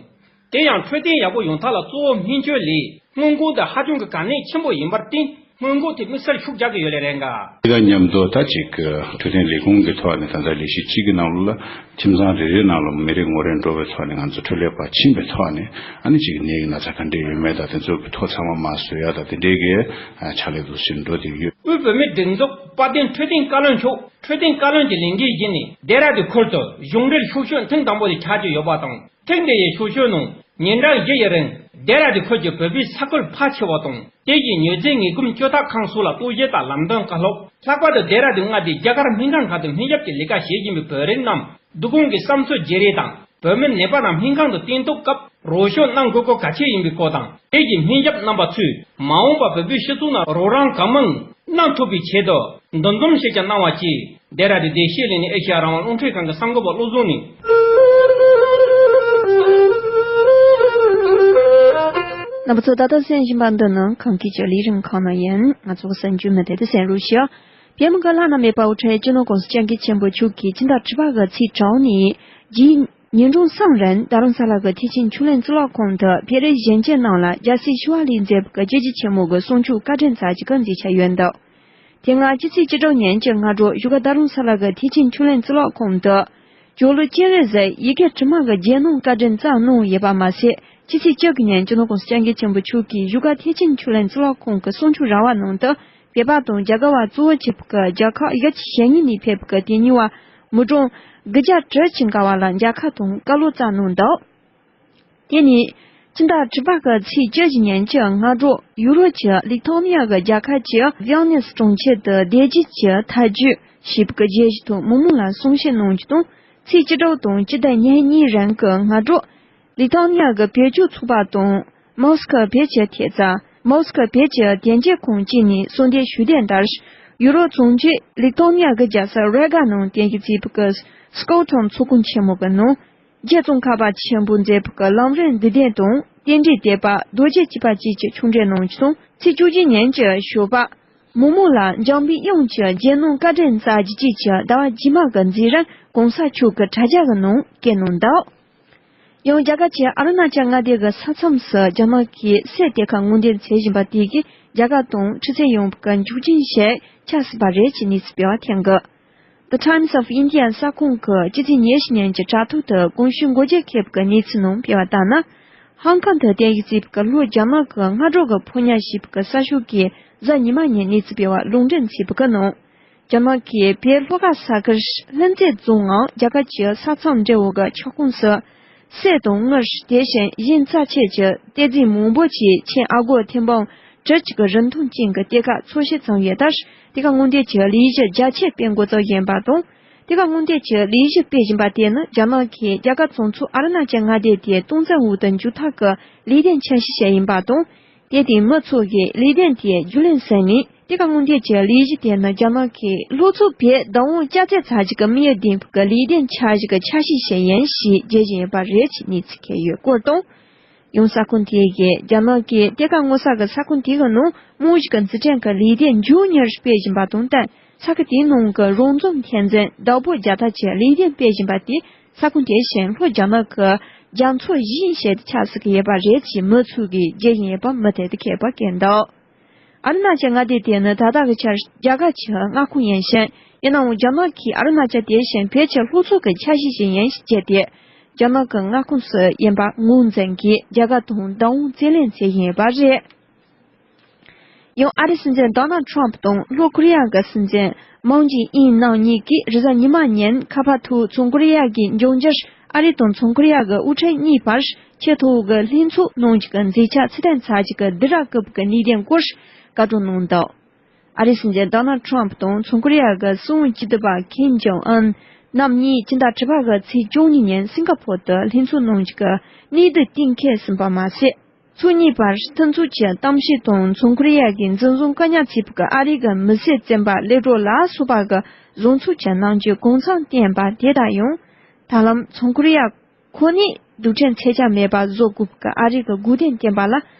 དེ་ཡང་འཕྲོད་བསྟེན་ཡག་པོ་ཡོང་ཐབས་ལ་གཙོ་བོ་སྨན་བཅོས་ལས་སྔོན་འགོག་འདི་ཧ་ཅང་གི་གལ་གནད་ཆེན་པོ་ཡིན་པར་བརྟེན། སྔོན་འགོག་དེ་དམིགས་བསལ་ཤུགས་རྒྱག་གི་ཡོད་ལེ་རེད་འགའ། དེ་དང་མཉམ་དུ་ད་ཅིག་འཕྲོད་བསྟེན་ལས་ཁུངས་ཀྱི་ཐོག་ནས་ད་ལྟ་ལས་གཞི་གཅིག་གི་ནང་ལོགས་ལ་ཁྱིམ་ཚང་རེ་རེའི་ནང་ལ་མི་རེ་ངོ་རེ་འགྲོ་བའི་ཐོག་ནས་ང་ཚོ་འཕྲོད་ལས་པ་ཕྱིན་པའི་ཐོག་ནས། ཨ་ནི་ཅིག་ནད་ཀྱི་ན་ཚ་ག་འདྲས་ཡོད་མེད་དང་། དེ་ཚོ་གི་ཐོ་ཚང་མ་མར་བཟོ་ཡ་དང་། དེ་འདྲའི་གི་ཕྱག་ལས་འདུ་ཞིག་འགྲོ་བསྡད་ཡོད། དབུས་བོད་མིའི་སྒྲིག་འཛུགས་དཔལ་ལྡན་འཕྲོད་བསྟེན་བཀའ་བློན་མཆོག་འཕྲོད་བསྟེན་བཀའ་བློན་གྱི་ལས་འགན་བཞེས་ནས་ལྡེ་ར་ལྡུན་ཁུལ་དུ་གཞུང་འབྲེལ་ཤོག་ཤོག་ཐེངས་དང་པོ་དེ་ཆགས་ཀྱི་ཡོད་པ་དང་། ཐེངས་འདི་ཡི་ཤོག་ཤོག་ནང་ཉིན་གྲངས་བཞི་ཡི་རིང་ལྡེ་ར་ལྡུན་ཁུལ་གྱི་བོད་པའི་ས་ཁུལ་ཕལ་ཆེ་བ་དང་། དེ་བཞིན་མྱུར་རྫས་ངན་གོམས་བཅོས་ཐབས་ཁང་སོགས་ལ་རྟོག་ཞིབ་དང་ལམ་སྟོན་བཀའ་སློབ། ལྷག་པར་དུ་ལྡེ་ར་ལྡུན་མངའ་སྡེའི་རྒྱ་གར་སྨན་ཁང་ཁག་ཏུ་སྨན་ཞབས་ཀྱི་ལས་ཀ་བྱེད་བཞིན་པའི་བོད་རིགས་རྣམས་བསྡུ་སྐོང་གི་བསམ་ཚུལ་བརྗེ་རེས་དང་། བོད་མི་ནད་པ་རྣམས་སྨན་ཁང་དུ་བསྟེན་གཏུག་སྐབས་རོགས་སྐྱོར་གནང་དགོས་སྐོར་གལ་ཆེ་ཡིན་པའི་སྐོར་དང་། དེ་བཞིན་སྨན་ཞབས་རྣམ་པ་ཚོས་མ་འོངས་པར་བོད་པའི་སྤྱི་ཚོགས་ནང་རོགས་རམ་གང་མང་གནང་ཐུབ་པའི་ཆེད་དུ་འདུ་འཛོམས་ཤིག་ཀྱང་གནང་བ་བཅས། ལྡེ་ར་ལྡུན་བདེ་སྐྱིད་གླིང་ནས་ཨེ་ཤེ་ཡ་རང་དབང་རླུང་འཕྲིན་ཁང་གི་གསར་འགོད་པ་བློ་བཟང་ནས། རྣམ་པ་ཚོ་ད་ལྟ་གསན་བཞིན་པ་འདི་ནི་གངས་སྐྱིད་ཀྱི་ལས་རིམ་ཁག་ནང་ཡིན། ང་ཚོ་གི་གསར་འགྱུར་མི་དེ་དུ་གསན་རོགས་ཞུ། བོད་མི་གི་བླ་ན་མེད་པ་དབུ་ཁྲིད་སྤྱི་ནོར་༸གོང་ས་༸སྐྱབས་མགོན་ཆེན་པོ་མཆོག་གིས་ཕྱི་ཟླ་དྲུག་པ་གི་ཚེས་དྲུག་ནས་རྗེས་ཉིན་གྲངས་གསུམ་རིང་རྡ་རམ་ས་ལ་གི་ཐེག་ཆེན་ཆོས་གླིང་གཙུག་ལག་ཁང་དུ་བོད་རིགས་གཞོན་སྐྱེས་རྣམས་ལ་རྒྱལ་སྲས་ཞི་བ་ལྷས་མཛད་པའི་རྒྱལ་གཅེས་ཆེན་མོ་གི་གསུང་ཆོས་བཀའ་དྲིན་ཚར་གཅིག་གི་མཛད་འཆར་ཡོད་འདུག། དེ་སྔ་ཕྱི་ཚེས་བཅུ་དྲུག་ཉིན་གྱི་སྔ་དྲོ་བཞུགས་སྒར་རྡ་རམ་ས་ལ་གི་ཐེག་ཆེན་ཆོས་གླིང་གཙུག་ལག་ཁང་དུ། ཇོ་ལུ་སྤྱན་རས་གཟིགས་ཡི་གེ་དྲི་མ་གི་རྒྱན་སྣོལ་བཀའ་དྲིན་བསྩལ་གནང་ཡོད་པ་མ་ཟད། ཕྱི་ཚེས་བཅུ་དགུ་ཉིན་སྤྱི་ནོར་༸གོང་ས་༸སྐྱབས་མགོན་ཆེན་པོ་མཆོག་གིས་བཞུགས་སྒར་ཐེག་ཆེན་ཆོས་གླིང་གཙུག་ལག་ཁང་གི་གསུང་ཆོས་ར་བ་ནང་དུ། བོད་པ་དང་རྒྱ་གར་བ་གཙོ་བོ་བྱས་པའི་རྒྱལ་ཁབ་ཡ་གྱལ་ཞེ་གཉིས་ནས་ཕེབས་པའི་དེ་ཉིད་བ། མི་གྲངས་དགུ་བརྒྱ་དྲུག་ཅུ་འགའ་བ་ལ་མཇལ་ཁ་དང་བཀའ་སློབ་བསྩལ་གནང་འདུག་དེ་ནས། ཕྱི་ཟླ་དྲུག་པ་གི་ཚེས་བཅུ་བཞི་ཉིན་གྱི་སྔ་དྲོ་ཡུ་རོབ་ཀྱི་ལི་ཐོ་ནི་ཡ་གི་རྒྱལ་ཁབ་ཀྱི་ཝི་ནི་སི་གྲོང་ཁྱེར་དུ་བདེ་སྐྱིད་ཀྱི་ཐལ་འགྱུར་ཞེས་པའི་བརྗོད་གཞི་ཐོག་མི་མང་ལ་གསུང་བཤད་གནང་རྒྱུ་དང་། ཚེས་བཅུ་དྲུག་དང་སྤྱི་ཟླ་ཉེར་གཉིས་རིང་གི་སྔ་དྲོ། ལི་ཐོ་ནི་ཡ་གི་བོད་ཕྱོགས་ཚོགས་པ་དང་། མོ་སི་ཁོ་བོད་ཀྱི་ཐེབས་རྩ། མོ་སི་ཁོ་བོད་ཀྱི་དོན་གཅོད་ཁང་བཅས་ནས་གསོལ་འདེབས་ཞུས་དོན་ལྟར། ཡུ་རོབ་ཚོགས་ཆུང་ལི་ཐོ་ནི་ཡ་གི་རྒྱལ་ས་རེ་གྷ་ནང་རྟེན་གཞི་བྱས་པའི་སི་ཀོ་ཊོན་ཚོགས་ཁང་ཆེན་མོ་གི་ནང་། རྗེ་ཙོང་ཁ་པ་ཆེན་པོ་མཛད་པའི་ལམ་རིམ་འདུས་སྡེ་དང་རྟེན་འབྲེལ་དད་པ་རྡོ་རྗེ་བཅུ་པ་བཅས་ཀྱི་ཆོས་འབྲེལ་གནང་རྒྱུ་དང་། ཚེས་བཅུ་གཅིག་ཉིན་གྱི་ཞོགས་པ། མི་མང་ལ་འཇམ་དཔལ་དབྱངས་ཀྱི་རྒྱན་སྣོལ་བཀའ་དྲིན་བསྩལ་རྒྱུ་བཅས་ཀྱི་ཟླ་བ་རྗེས་མ་གི་མཛད་རིམ་གོང་ས་མཆོག་གི་དྲ་རྒྱ་གི་ནང་བཀོད་གནང་འདུག་ཡང་རྒྱ་གར་གྱི་ཨ་རུ་ན་ཅལ་མངའ་སྡེ་གི་ས་མཚམས་སུ་རྒྱ་ནག་གིས་སེ་གཏེར་ཁ་སྔོག་འདོན་བྱེད་བཞིན་པ་དེ་གིས་རྒྱ་གར་དང་འཕྲུལ་ཚད་ཡངས་པའི་འབྱོར་འབྲིང་ཞིག་ཆགས་སྲིད་པ་རེད་ཅེས་གནས་ཚུལ་སྤེལ་བ་ཐོན་གི། The Times of India གསར་ཁང་གིས་ཕྱི་ཚེས་ཉེར་བཞི་ཉིན་གྱི་དྲ་ཐོག་ཏུ་གོང་ཞུས་འགོ་འབྱེད་འཁོད་པའི་གནས་ཚུལ་ནང་སྤེལ་བ་ལྟར་ན། ཧང་ཀང་དུ་རྟེན་གཞི་བྱས་པའི་ལྷོ་རྒྱ་ནག་གི་སྔ་དྲོ་གི་ཕོ་ཉ་ཞེས་པའི་གསར་ཤོག་གིས་གཟའ་ཉི་མ་ཉིན་གནས་ཚུལ་སྤེལ་བ་ལུང་འདྲེན་བྱས་པའི་ནང་། རྒྱ་ནག་གིས་བོད་ལྷོ་ཁ་ས་ཁུལ་ལྷུན་རྩེ་རྫོང་ངམ་རྒྱ་གར་གྱི་ས་མཚམས་འབྲེལ་བའི་ཁྱབ་ཁོངས་སུ། གསེར་དང་དངུལ། དེ་བཞིན་གཞན་རྩ་ཆེ་གྱི་གཏེར་རྫས་མང་པོ་ཞིག་ཆེན་ཨ་སྒོར་ཐེར་འབུམ་དྲུག་ཅུ་གི་རིན་ཐང་ཅན་གྱི་གཏེར་ཁ་འཚོལ་བཤེར་བྱུང་ཡོད་སྟབས། གཏེར་ཁ་སྔོག་འདོན་གྱི་ལས་གཞི་རྒྱ་ཆེར་སྤེལ་འགོ་བཙུགས་བཞིན་པ་དང་། གཏེར་ཁ་སྔོག་འདོན་གྱི་ལས་གཞི་སྤེལ་བཞིན་པ་དེ་ནི་རྒྱ་ནག་གིས་རྒྱ་གར་བྱང་ཕྱོགས་ཨ་རུ་ན་ཅལ་མངའ་སྡེ་དེ་སྟོང་བཙན་འོག་ཏུ་འཇུག་ཐབས་ཀྱི་ལས་དོན་འཆར་གཞི་ཞིག་ཡིན་པ་དང་། དེར་བརྟེན་མི་ཚོ་གིས་ལས་དོན་དེའི་རྒྱུན་ལས་ཟིན་ནས། གཏེར་ཁ་སྔོག་འདོན་གྱི་ལས་གཞི་དེ་ནི་རྒྱ་ནག་གིས་ལྷོ་ཕྱོགས་བོད་བདག་དབང་བསྐྱར་བཅོས་བྱ་རྒྱུ་གི་དམིགས་ཡུལ་ལྡན་པའི་ལས་དོན་འཆར་གཞི་གི་ཆ་ཤས་ཤིག་ཡིན་ཞེས་བརྗོད་བཞིན་ཡོད་པ་རེད་ཅེས་གནས་ཚུལ་འཁོད་ཡོད་སྐོར་དང་། ཡང་གསར་ཁང་དེ་གིས་རྒྱ་ནག་གིས་གཏེར་ཁ་སྔོག་ས་གི་ས་ཁོངས་དེ་གི་ནང་རྨང་གཞི་གི་འཛུགས་སྐྲུན་གྱི་ལས་དོན་མགྱོགས་མྱུར་སྤེལ་བཞིན་པ་དང་བསྟུན། ས་ཁུལ་དེའི་ནང་གི་རང་འཛོམས་ཐོན་རྫས་བདག་པོ་རྒྱག་ཐབས་ཀྱི་ལས་དོན་སྤེལ་བཞིན་པ་དེས་ས་ཁོངས་དེ་བཞིན་ལྷོ་རྒྱ་ནག་གི་རྒྱ་མཚོ་བཞི་ཞིག་ཏུ་ཆགས་སྲིད་ཀྱི་ཡོད་པ་རེད་ཅེས་མི་ཚོ་གིས་བརྗོད་བཞིན་ཡོད་པ་མུ་མཐུད་དུ་འཁོད་པ་བཀོད་འདུག་ཨ་རུ་ན་ཅལ་མངའ་སྡེ་དེ་ནི་ད་ལྟ་གི་ཆར་རྒྱ་གར་གྱི་མངའ་ཁོངས་ཡིན་ཞིང་། ཡིན་ནའང་རྒྱ་ནག་གིས་ཨ་རུ་ན་ཅལ་དེ་བཞིན་བོད་ཀྱི་ལྷོ་ཕྱོགས་ཀྱི་ཆ་ཤས་ཤིག་ཡིན་ཞེས་བརྗོད་དེ། རྒྱ་ནག་གི་མངའ་ཁོངས་སུ་ཡིན་པ་ངོས་འཛིན་གྱིས་རྒྱ་གར་དང་བདག་དབང་རྩིས་ལེན་བྱེད་བཞིན་ཡོད་པ་རེད། ཡང་ཨ་རིའི་སྲིད་འཛིན་ཌོ་ནལ་ཁྲམ་དང་ལྷོ་ཀོ་རི་ཡ་གི་སྲིད་འཛིན་མུན་ཇེ་ཨིན་རྣམ་གཉིས་ཀྱིས་རེས་གཟའ་ཉི་མ་ཉིན་ཁ་པར་ཐོག་བྱང་ཀོ་རི་ཡ་གི་འབྱུང་འགྱུར། ཨ་རི་དང་བྱང་ཀོ་རི་ཡ་གི་དབུ་ཁྲིད་གཉིས་བར་ཆེས་མཐོ་བོ་གི་ལྷན་ཚོགས་གནང་རྒྱུ་གི་མཛད་འཆར་ཕྱིར་འཐེན་བྱ་རྒྱུ་གི་བསྡུར་ར་བཀོད་པའི་གནད་དོན་སྐོར་བཀའ་བགྲོ་གནང་འདུག་ཨ་རིའི་སྲིད་འཛིན་ཌོ་ནལ་ཁྲམ་དང་བྱང་ཀོ་རི་ཡ་གི་སྲིད་འཛིན་སྤྱི་འཐུས་པ་ཁིམ་ཇོང་ཨུན་རྣམ་གཉིས་ཕྱི་ཟླ་དྲུག་པ་གི་ཚེས་བཅུ་གཉིས་ཉིན་སིང་ག་ཕོར་དུ་ལྷན་ཚོགས་གནང་རྒྱུ་གི་གནས་སྡུད་གཏན་འཁེལ་ཟིན་པ་མ་ཟད། ཕྱོགས་གཉིས་བར་མཐུན་ཚོགས་ཀྱི་གཏམ་བཤད་དང་བྱང་ཀོ་རི་ཡ་གིས་འཛིན་བཟུང་བཀག་ཉར་བྱས་པའི་ཨ་རི་གི་མི་སེར་བཙོན་པ་གློད་གྲོལ་ལ་སོགས་པ་གི་བཟོ་ཚོགས་ཀྱི་རྣམ་འགྱུར་གང་འཚམ་བསྟན་པ་དེ་དག་ཡང་། ད་ལམ་བྱང་ཀོ་རི་ཡ་ཁོ་ནས་རྡུལ་ཕྲན་མཚོན་ཆ་མེད་པ་བཟོ་དགོས་པའི་ཨ་རི་གི་དགོས་འདུན་བསྟན་པ་ལ་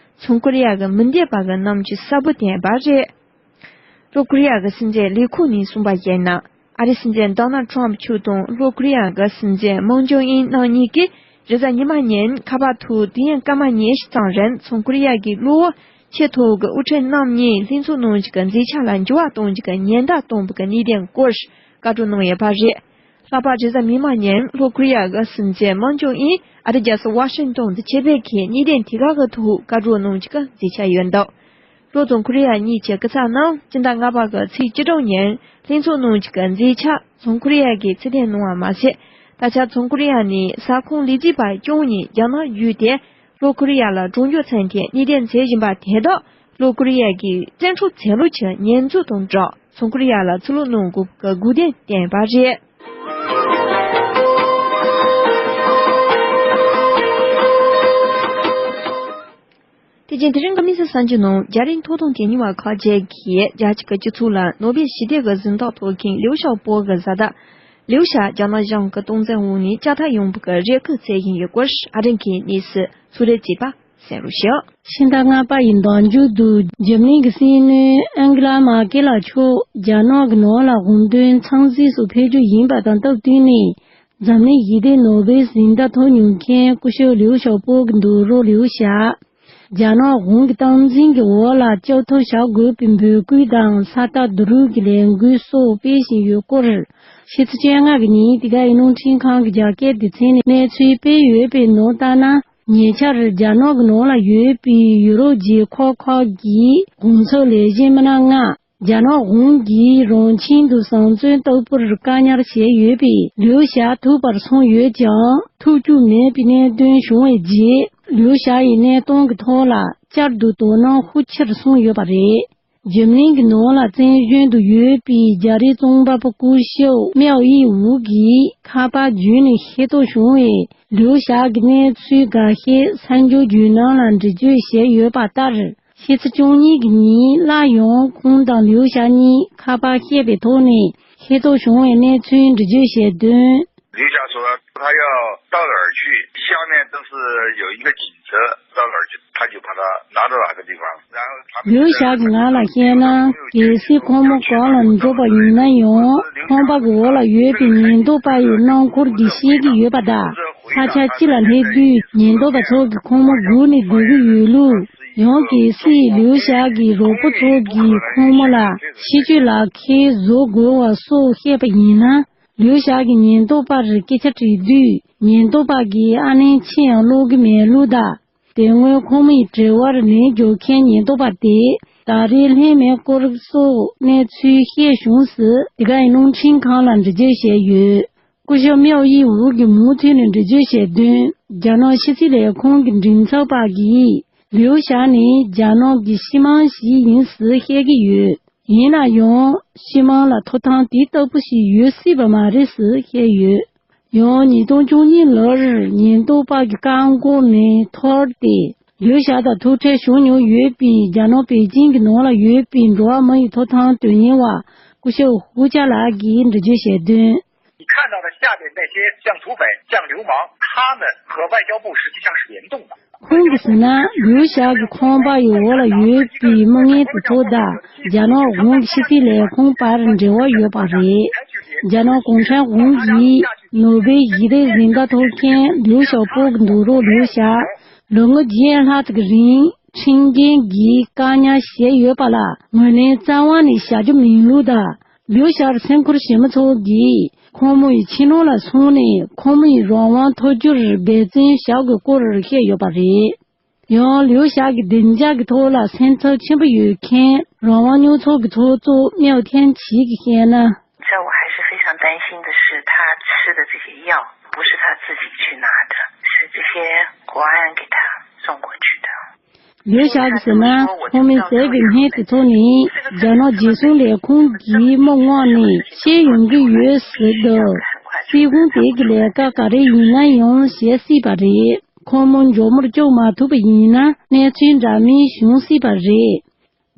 བྱང་ཀོ་རི་ཡ་གིས་མི་འདོད་པ་གི་རྣམ་འགྱུར་གསལ་པོ་བསྟན་པ་རེད། ལྷོ་ཀོ་རི་ཡ་གི་སྲིད་འཛིན་ལས་ཁུངས་ནས་གསུངས་པར་བྱས་ན། ཨ་རིའི་སྲིད་འཛིན་ཌོ་ནལ་ཁྲམ་མཆོག་དང་ལྷོ་ཀོ་རི་ཡ་གི་སྲིད་འཛིན་མུན་ཇོ་ཨིན་རྣམ་གཉིས་ཀྱིས་རེས་གཟའ་ཉི་མ་ཉིན་ཁ་པར་ཐོག་དུས་ཡུན་སྐར་མ་ཉི་ཤུ་ཙམ་རིང་བྱང་ཀོ་རི་ཡ་གི་གློ་བུར་ཆེས་མཐོ་བོ་གི་དབུ་ཁྲིད་རྣམ་གཉིས་ལྷན་ཚོགས་གནང་རྒྱུ་གི་མཛད་འཆར་ལ་འགྱུར་བ་གཏོང་རྒྱུ་གི་ཉེན་བརྡ་བཏང་བའི་གནད་དོན་སྐོར་བཀའ་བགྲོ་གནང་ཡོད་པ་རེད། ལྷག་པར་རེས་གཟའ་མིག་དམར་ཉིན་ལྷོ་ཀོ་རི་ཡ་གི་སྲིད་འཛིན་མུན་ཇོ་ཨིན་ཨ་རིའི་རྒྱལ་ས་ཝ་ཤིང་ཏོན་དུ་ཆེད་ཕེབས་ཀྱིས་གནད་དོན་དེ་ག་གི་ཐོག་བཀའ་བགྲོ་གནང་རྒྱུ་གི་མཛད་འཆར་ཡོད་འདུག་ལྷོ་བྱང་ཀོ་རི་ཡ་གཉིས་ཀྱི་སྐུ་ཚབ་རྣམས་སྤྱི་ཟླ་ལྔ་པ་གི་ཚེས་བཅུ་དྲུག་ཉིན་ལྷན་ཚོགས་གནང་རྒྱུ་གི་མཛད་འཆར་བྱང་ཀོ་རི་ཡ་གིས་ཕྱིར་འཐེན་གནང་བ་མ་ཟད། ད་ཆ་བྱང་ཀོ་རི་ཡ་ནས་ས་ཁོངས་ལས་བྱེད་པ་བཅུ་གཉིས་རྒྱ་ནག་བརྒྱུད་དེ་ལྷོ་ཀོ་རི་ཡ་ལ་གྲོས་མོལ་ཚུལ་ཐད་གནད་དོན་མཛད་བཞིན་པ་དེ་དག་ལྷོ་ཀོ་རི་ཡ་གིས་བཙན་འཕྲོག་བྱས་ལུགས་ཀྱི་ཉེས་འཛུགས་དང་སྦྲགས་བྱང་ཀོ་རི་ཡ་ལ་ཚུར་ལོག་གནང་དགོས་པའི་དགོས་འདུན་བསྟན་པ་རེད། དེ་བཞིན་དེ་རིང་གི་དམིགས་བསལ་གསར་འགྱུར་ནང་རྒྱ་རིགས་ཐོབ་ཐང་དོན་གཉེར་བ་ཁག་ཅིག་གིས་རྒྱ་གར་གྱི་སྤྱི་ཚོགས་ལ་ནོ་བེལ་ཞི་བདེ་གི་གཟེངས་རྟགས་ཐོབ་མཁན་ལིའུ་ཞའོ་པོ་གི་བཟའ་ཟླ། ལིའུ་ཞའོ་རྒྱ་ནག་གཞུང་གི་སྟངས་འཛིན་འོག་ནས་བསྐྱར་དར་ཡོང་བའི་རེ་སྐུལ་བྱེད་བཞིན་ཡོད་སྐོར་ཨ་རི་གི་གནས་ཚུལ་ཚོགས་རེ་བྱས་པ་གསན་རོགས་ཞུ། ཕྱི་ཟླ་ལྔ་པ་ཡི་ཟླ་མཇུག་ཏུ་འཇར་མ་ནི་གི་སྲིད་བློན་ཨན་གྷི་ལ་མར་ཀེལ་ལགས་མཆོག་རྒྱ་ནག་གི་ནང་ལ་དགོངས་དོན་ཚང་གཟིགས་སུ་ཕེབས་རྒྱུ་ཡིན་པ་དང་སྟབས་བསྟུན་ནས། འཛམ་གླིང་ཞི་བདེའི་ནོ་བེལ་གཟེངས་རྟགས་ཐོབ་མྱོང་མཁན་སྐུ་ཞབས་ལིའུ་ཞའོ་པོ་གི་འདུག་རོགས་ལིའུ་ཞའོ། རྒྱ་ནག་གཞུང་གི་སྟངས་འཛིན་གྱི་འོག་ལ་སྐྱོབ་ཐབས་བྱ་དགོས་པའི་འབོད་སྐུལ་དང་ས་རྟགས་བསྡུ་རུབ་ཀྱི་ལས་འགུལ་སོགས་སྤེལ་བཞིན་ཡོད་སྐོར། ཕྱི་ཚེས་བཅོ་ལྔ་གི་ཉིན་དེ་ག་ཡི་རླུང་འཕྲིན་ཁང་གི་རྒྱ་སྐད་སྡེ་ཚན་ནས་གནས་ཚུལ་སྤེལ་ཡོད་པའི་ནང་ལྟར་ན། ཉེ་ཆར་རྒྱ་ནག་གི་ནང་ལ་ཡོད་པའི་ཡུ་རོབ་རྒྱལ་ཁབ་ཁག་གི་གོང་ཚད་ལས་བྱེད་མི་སྣ་ལྔ། རྒྱ་ནག་གཞུང་གིས་རང་ཁྱིམ་དུ་བཟང་བཙོན་ལྟ་བུར་བཀག་ཉར་བྱས་ཡོད་པས། ལིའུ་ཞའོ་ཐུག་པར་སོང་ཡོད་ཀྱང་ཐུག་རྒྱུ་མེད་པའི་གནད་དོན་བྱུང་བའི་རྗེས། ལིའུ་ཞའོ་ཡི་གནས་སྟངས་ཀྱི་ཐོག་ལ་བསྐྱར་དུ་དོ་སྣང་ཤུགས་ཆེར་སོང་ཡོད་པ་རེད། འཇར་མ་ནི་གི་ནང་ལ་བཙན་བྱོལ་དུ་ཡོད་པའི་རྒྱ་རིགས་རྩོམ་པ་པོ་སྐུ་ཞབས་མེའོ་དབྱི་ཝུའུ་གིས་ཁ་པར་བརྒྱུད་ནས་ཤེས་རྟོགས་བྱུང་བའི་ལིའུ་ཞའོ་གི་གནས་ཚུལ་འགའ་ཤས་གསར་འགྱུར་བརྒྱུད་ནང་ལ་འགྲེལ་བརྗོད་བྱས་ཡོད་པ་ལྟར། ཕྱི་ཚེས་བཅུ་གཉིས་ཀྱི་ཉིན་སླར་ཡང་ཁོང་དང་ལིའུ་ཞའོ་གཉིས་ཁ་པར་བཤད་པའི་ཐོག་ནས་ཤེས་རྟོགས་བྱུང་བའི་གནས་ཚུལ་འགྲེལ་བརྗོད་བྱས་དོན། 刘霞说他要到哪儿去，下面都是有一个警车，到哪儿去，他就把他拿到哪个地方。然后他们 ལིའུ་ཞའོ་གིས་ང་ལ་བཤད་ན། གལ་སྲིད་ཁོང་མོ་གང་ལ་འགྲོ་པ་ཡིན་ན་ཡང་ཁང་པ་གི་འོག་ལ་ཡོད་པའི་ཉེན་རྟོག་པ་ཡི་རླངས་འཁོར་གྱིས་བཤད་ཀྱི་ཡོད་པ་དང་། ས་ཆ་སྤྱི་ལ་སླེབས་དུས་ཉེན་རྟོག་པ་ཚོ་གིས་ཁོང་མོ་སྒུག་ནས་སྡོད་ཀྱི་ཡོད་ལུགས། ཡང་གལ་སྲིད་ལིའུ་ཞའོ་གི་རོགས་པ་ཚོ་གིས་ཁོང་མོ་ལ་ཕྱི་སྐྱོད་ལག་ཁྱེར་བཟོ་དགོས་པ་སོགས་བཤད་པ་ཡིན་ན། ལིའུ་ཞའོ་གིས་ཉེན་རྟོག་པར་སྐད་ཆ་དྲིས་དུས། ཉེན་རྟོག་པ་གིས་ཨ་ནེ་ཕྱིར་ཡང་སློག་གི་མེད་ལུགས་དང་། དེ་སྔོན་ཁོང་མོའི་དྲི་བར་ལན་འཇོག་མཁན་ཉེན་རྟོག་པ་དེས་ད་རེས་ལྷན་མེད་སྐོར་སོགས་གནས་ཚུལ་བཤད་བྱུང་ཟེར། དེ་ག་ཡི་རླུང་འཕྲིན་ཁང་ལ་འགྲེལ་བརྗོད་བྱས་ཡོད། སྐུ་ཞབས་མེའོ་དབྱི་ཝུའུ་གིས་མུ་མཐུད་ནས་འགྲེལ་བརྗོད་བྱས་དོན། རྒྱ་ནག་ཕྱི་སྲིད་ལས་ཁུངས་ཀྱི་མགྲིན་ཚབ་པ་གིས། ལིའུ་ཞའོ་ནི་རྒྱ་ནག་གི་སྤྱི་དམངས་ཤིག་ཡིན་ཟེར་བཤད་ཀྱི་ཡོད། ཡིན་ན་ཡང་སྤྱི་དམངས་ལ་ཐོབ་ཐང་དེ་ལྟ་བུ་ཞིག་ཡོད་སྲིད་པ་མ་རེད་ཟེར་བཤད་ཡོད། ཡང་ཉིས་སྟོང་བཅུ་གཉིས་ལོར་ཉེན་རྟོག་པ་གི་བཀག་འགོག་ནས་ཐར་ཏེ། ལིའུ་ཞའོ་དང་ཐུག་འཕྲད་བྱུང་མྱོང་ཡོད་པའི་རྒྱ་ནག་པེ་ཅིང་གི་ནང་ལ་ཡོད་པའི་འགྲོ་བ་མི་ཡི་ཐོབ་ཐང་དོན་གཉེར་བ་སྐུ་ཞབས་ཧུའུ་ཅཱ་ལགས་ཀྱིས་འགྲེལ་བརྗོད་བྱས་དོན། 你看到的下面那些像土匪、像流氓，他们和外交部实际上是联动的。 ཁོང་གིས་ཟེར་ན། ལིའུ་ཞའོ་གི་ཁང་པ་ཡི་འོག་ལ་ཡོད་པའི་མི་ངན་དེ་ཚོ་དང་རྒྱ་ནག་གཞུང་གི་ཕྱི་སྲིད་ལས་ཁུངས་བར་འབྲེལ་བ་ཡོད་པ་རེད། རྒྱ་ནག་གུང་ཁྲན་གཞུང་གིས་ནོ་བེལ་ཞི་བདེའི་གཟེངས་རྟགས་ཐོབ་མཁན་ལིའུ་ཞའོ་པོ་གི་འདུག་རོགས་ལིའུ་ཞའོ་ལོ་ངོ་བརྒྱད་ལྷག་ཙམ་གྱི་རིང་ཁྲིམས་འགལ་གྱིས་བཀག་ཉར་བྱས་ཡོད་པ་ལ་ངོས་ལེན་རྩ་བ་ནས་བྱ་རྒྱུ་མིན་ལུགས་དང་། ལིའུ་ཞའོ་སེམས་ཁུར་ཞན་མི་ཚོ་གིས་ཁོང་མོ་ཡི་ཁྱིམ་ནང་ལ་སོང་ནས་ཁོང་མོ་ཡི་རང་དབང་ཐོབ་རྒྱུར་འབད་བརྩོན་བྱ་དགོས་སྐོར་བཤད་ཡོད་པ་རེད། ཡང་ལིའུ་ཞའོ་གི་བདེ་འཇགས་ཀྱི་ཐོག་ལ་སེམས་འཚབ་ཆེན་པོ་ཡོད་མཁན་རང་དབང་རྙོག་ཚོགས་ཀྱི་ཚོགས་གཙོ་མེའོ་ཐན་ཆི་གིས་བཤད་ན། 在我还是非常担心的是，他吃的这些药不是他自己去拿的，是这些国安给他送过去的。 ལིའུ་ཞའོ་གིས་ཟེར་ན། ཁོང་མོས་བཟས་པའི་སྨན་དེ་ཚོ་ནི་རྒྱ་ནག་རྒྱལ་སྲུང་ལས་ཁུངས་ཀྱིས་མི་མངགས་ནས་བཤད་ཡོང་གི་ཡོད་ཟེར་འདུག་སྲིད་གཞུང་དེ་གི་ལས་ཀ་ག་རེ་ཡིན་ན་ཡང་བྱེད་སྲིད་པ་རེད། ཁོང་མོ་མགྱོགས་མོར་སྐྱོབ་མ་ཐུབ་པ་ཡིན་ན་གནས་ཚུལ་འདྲ་མིན་བྱུང་སྲིད་པ་རེད།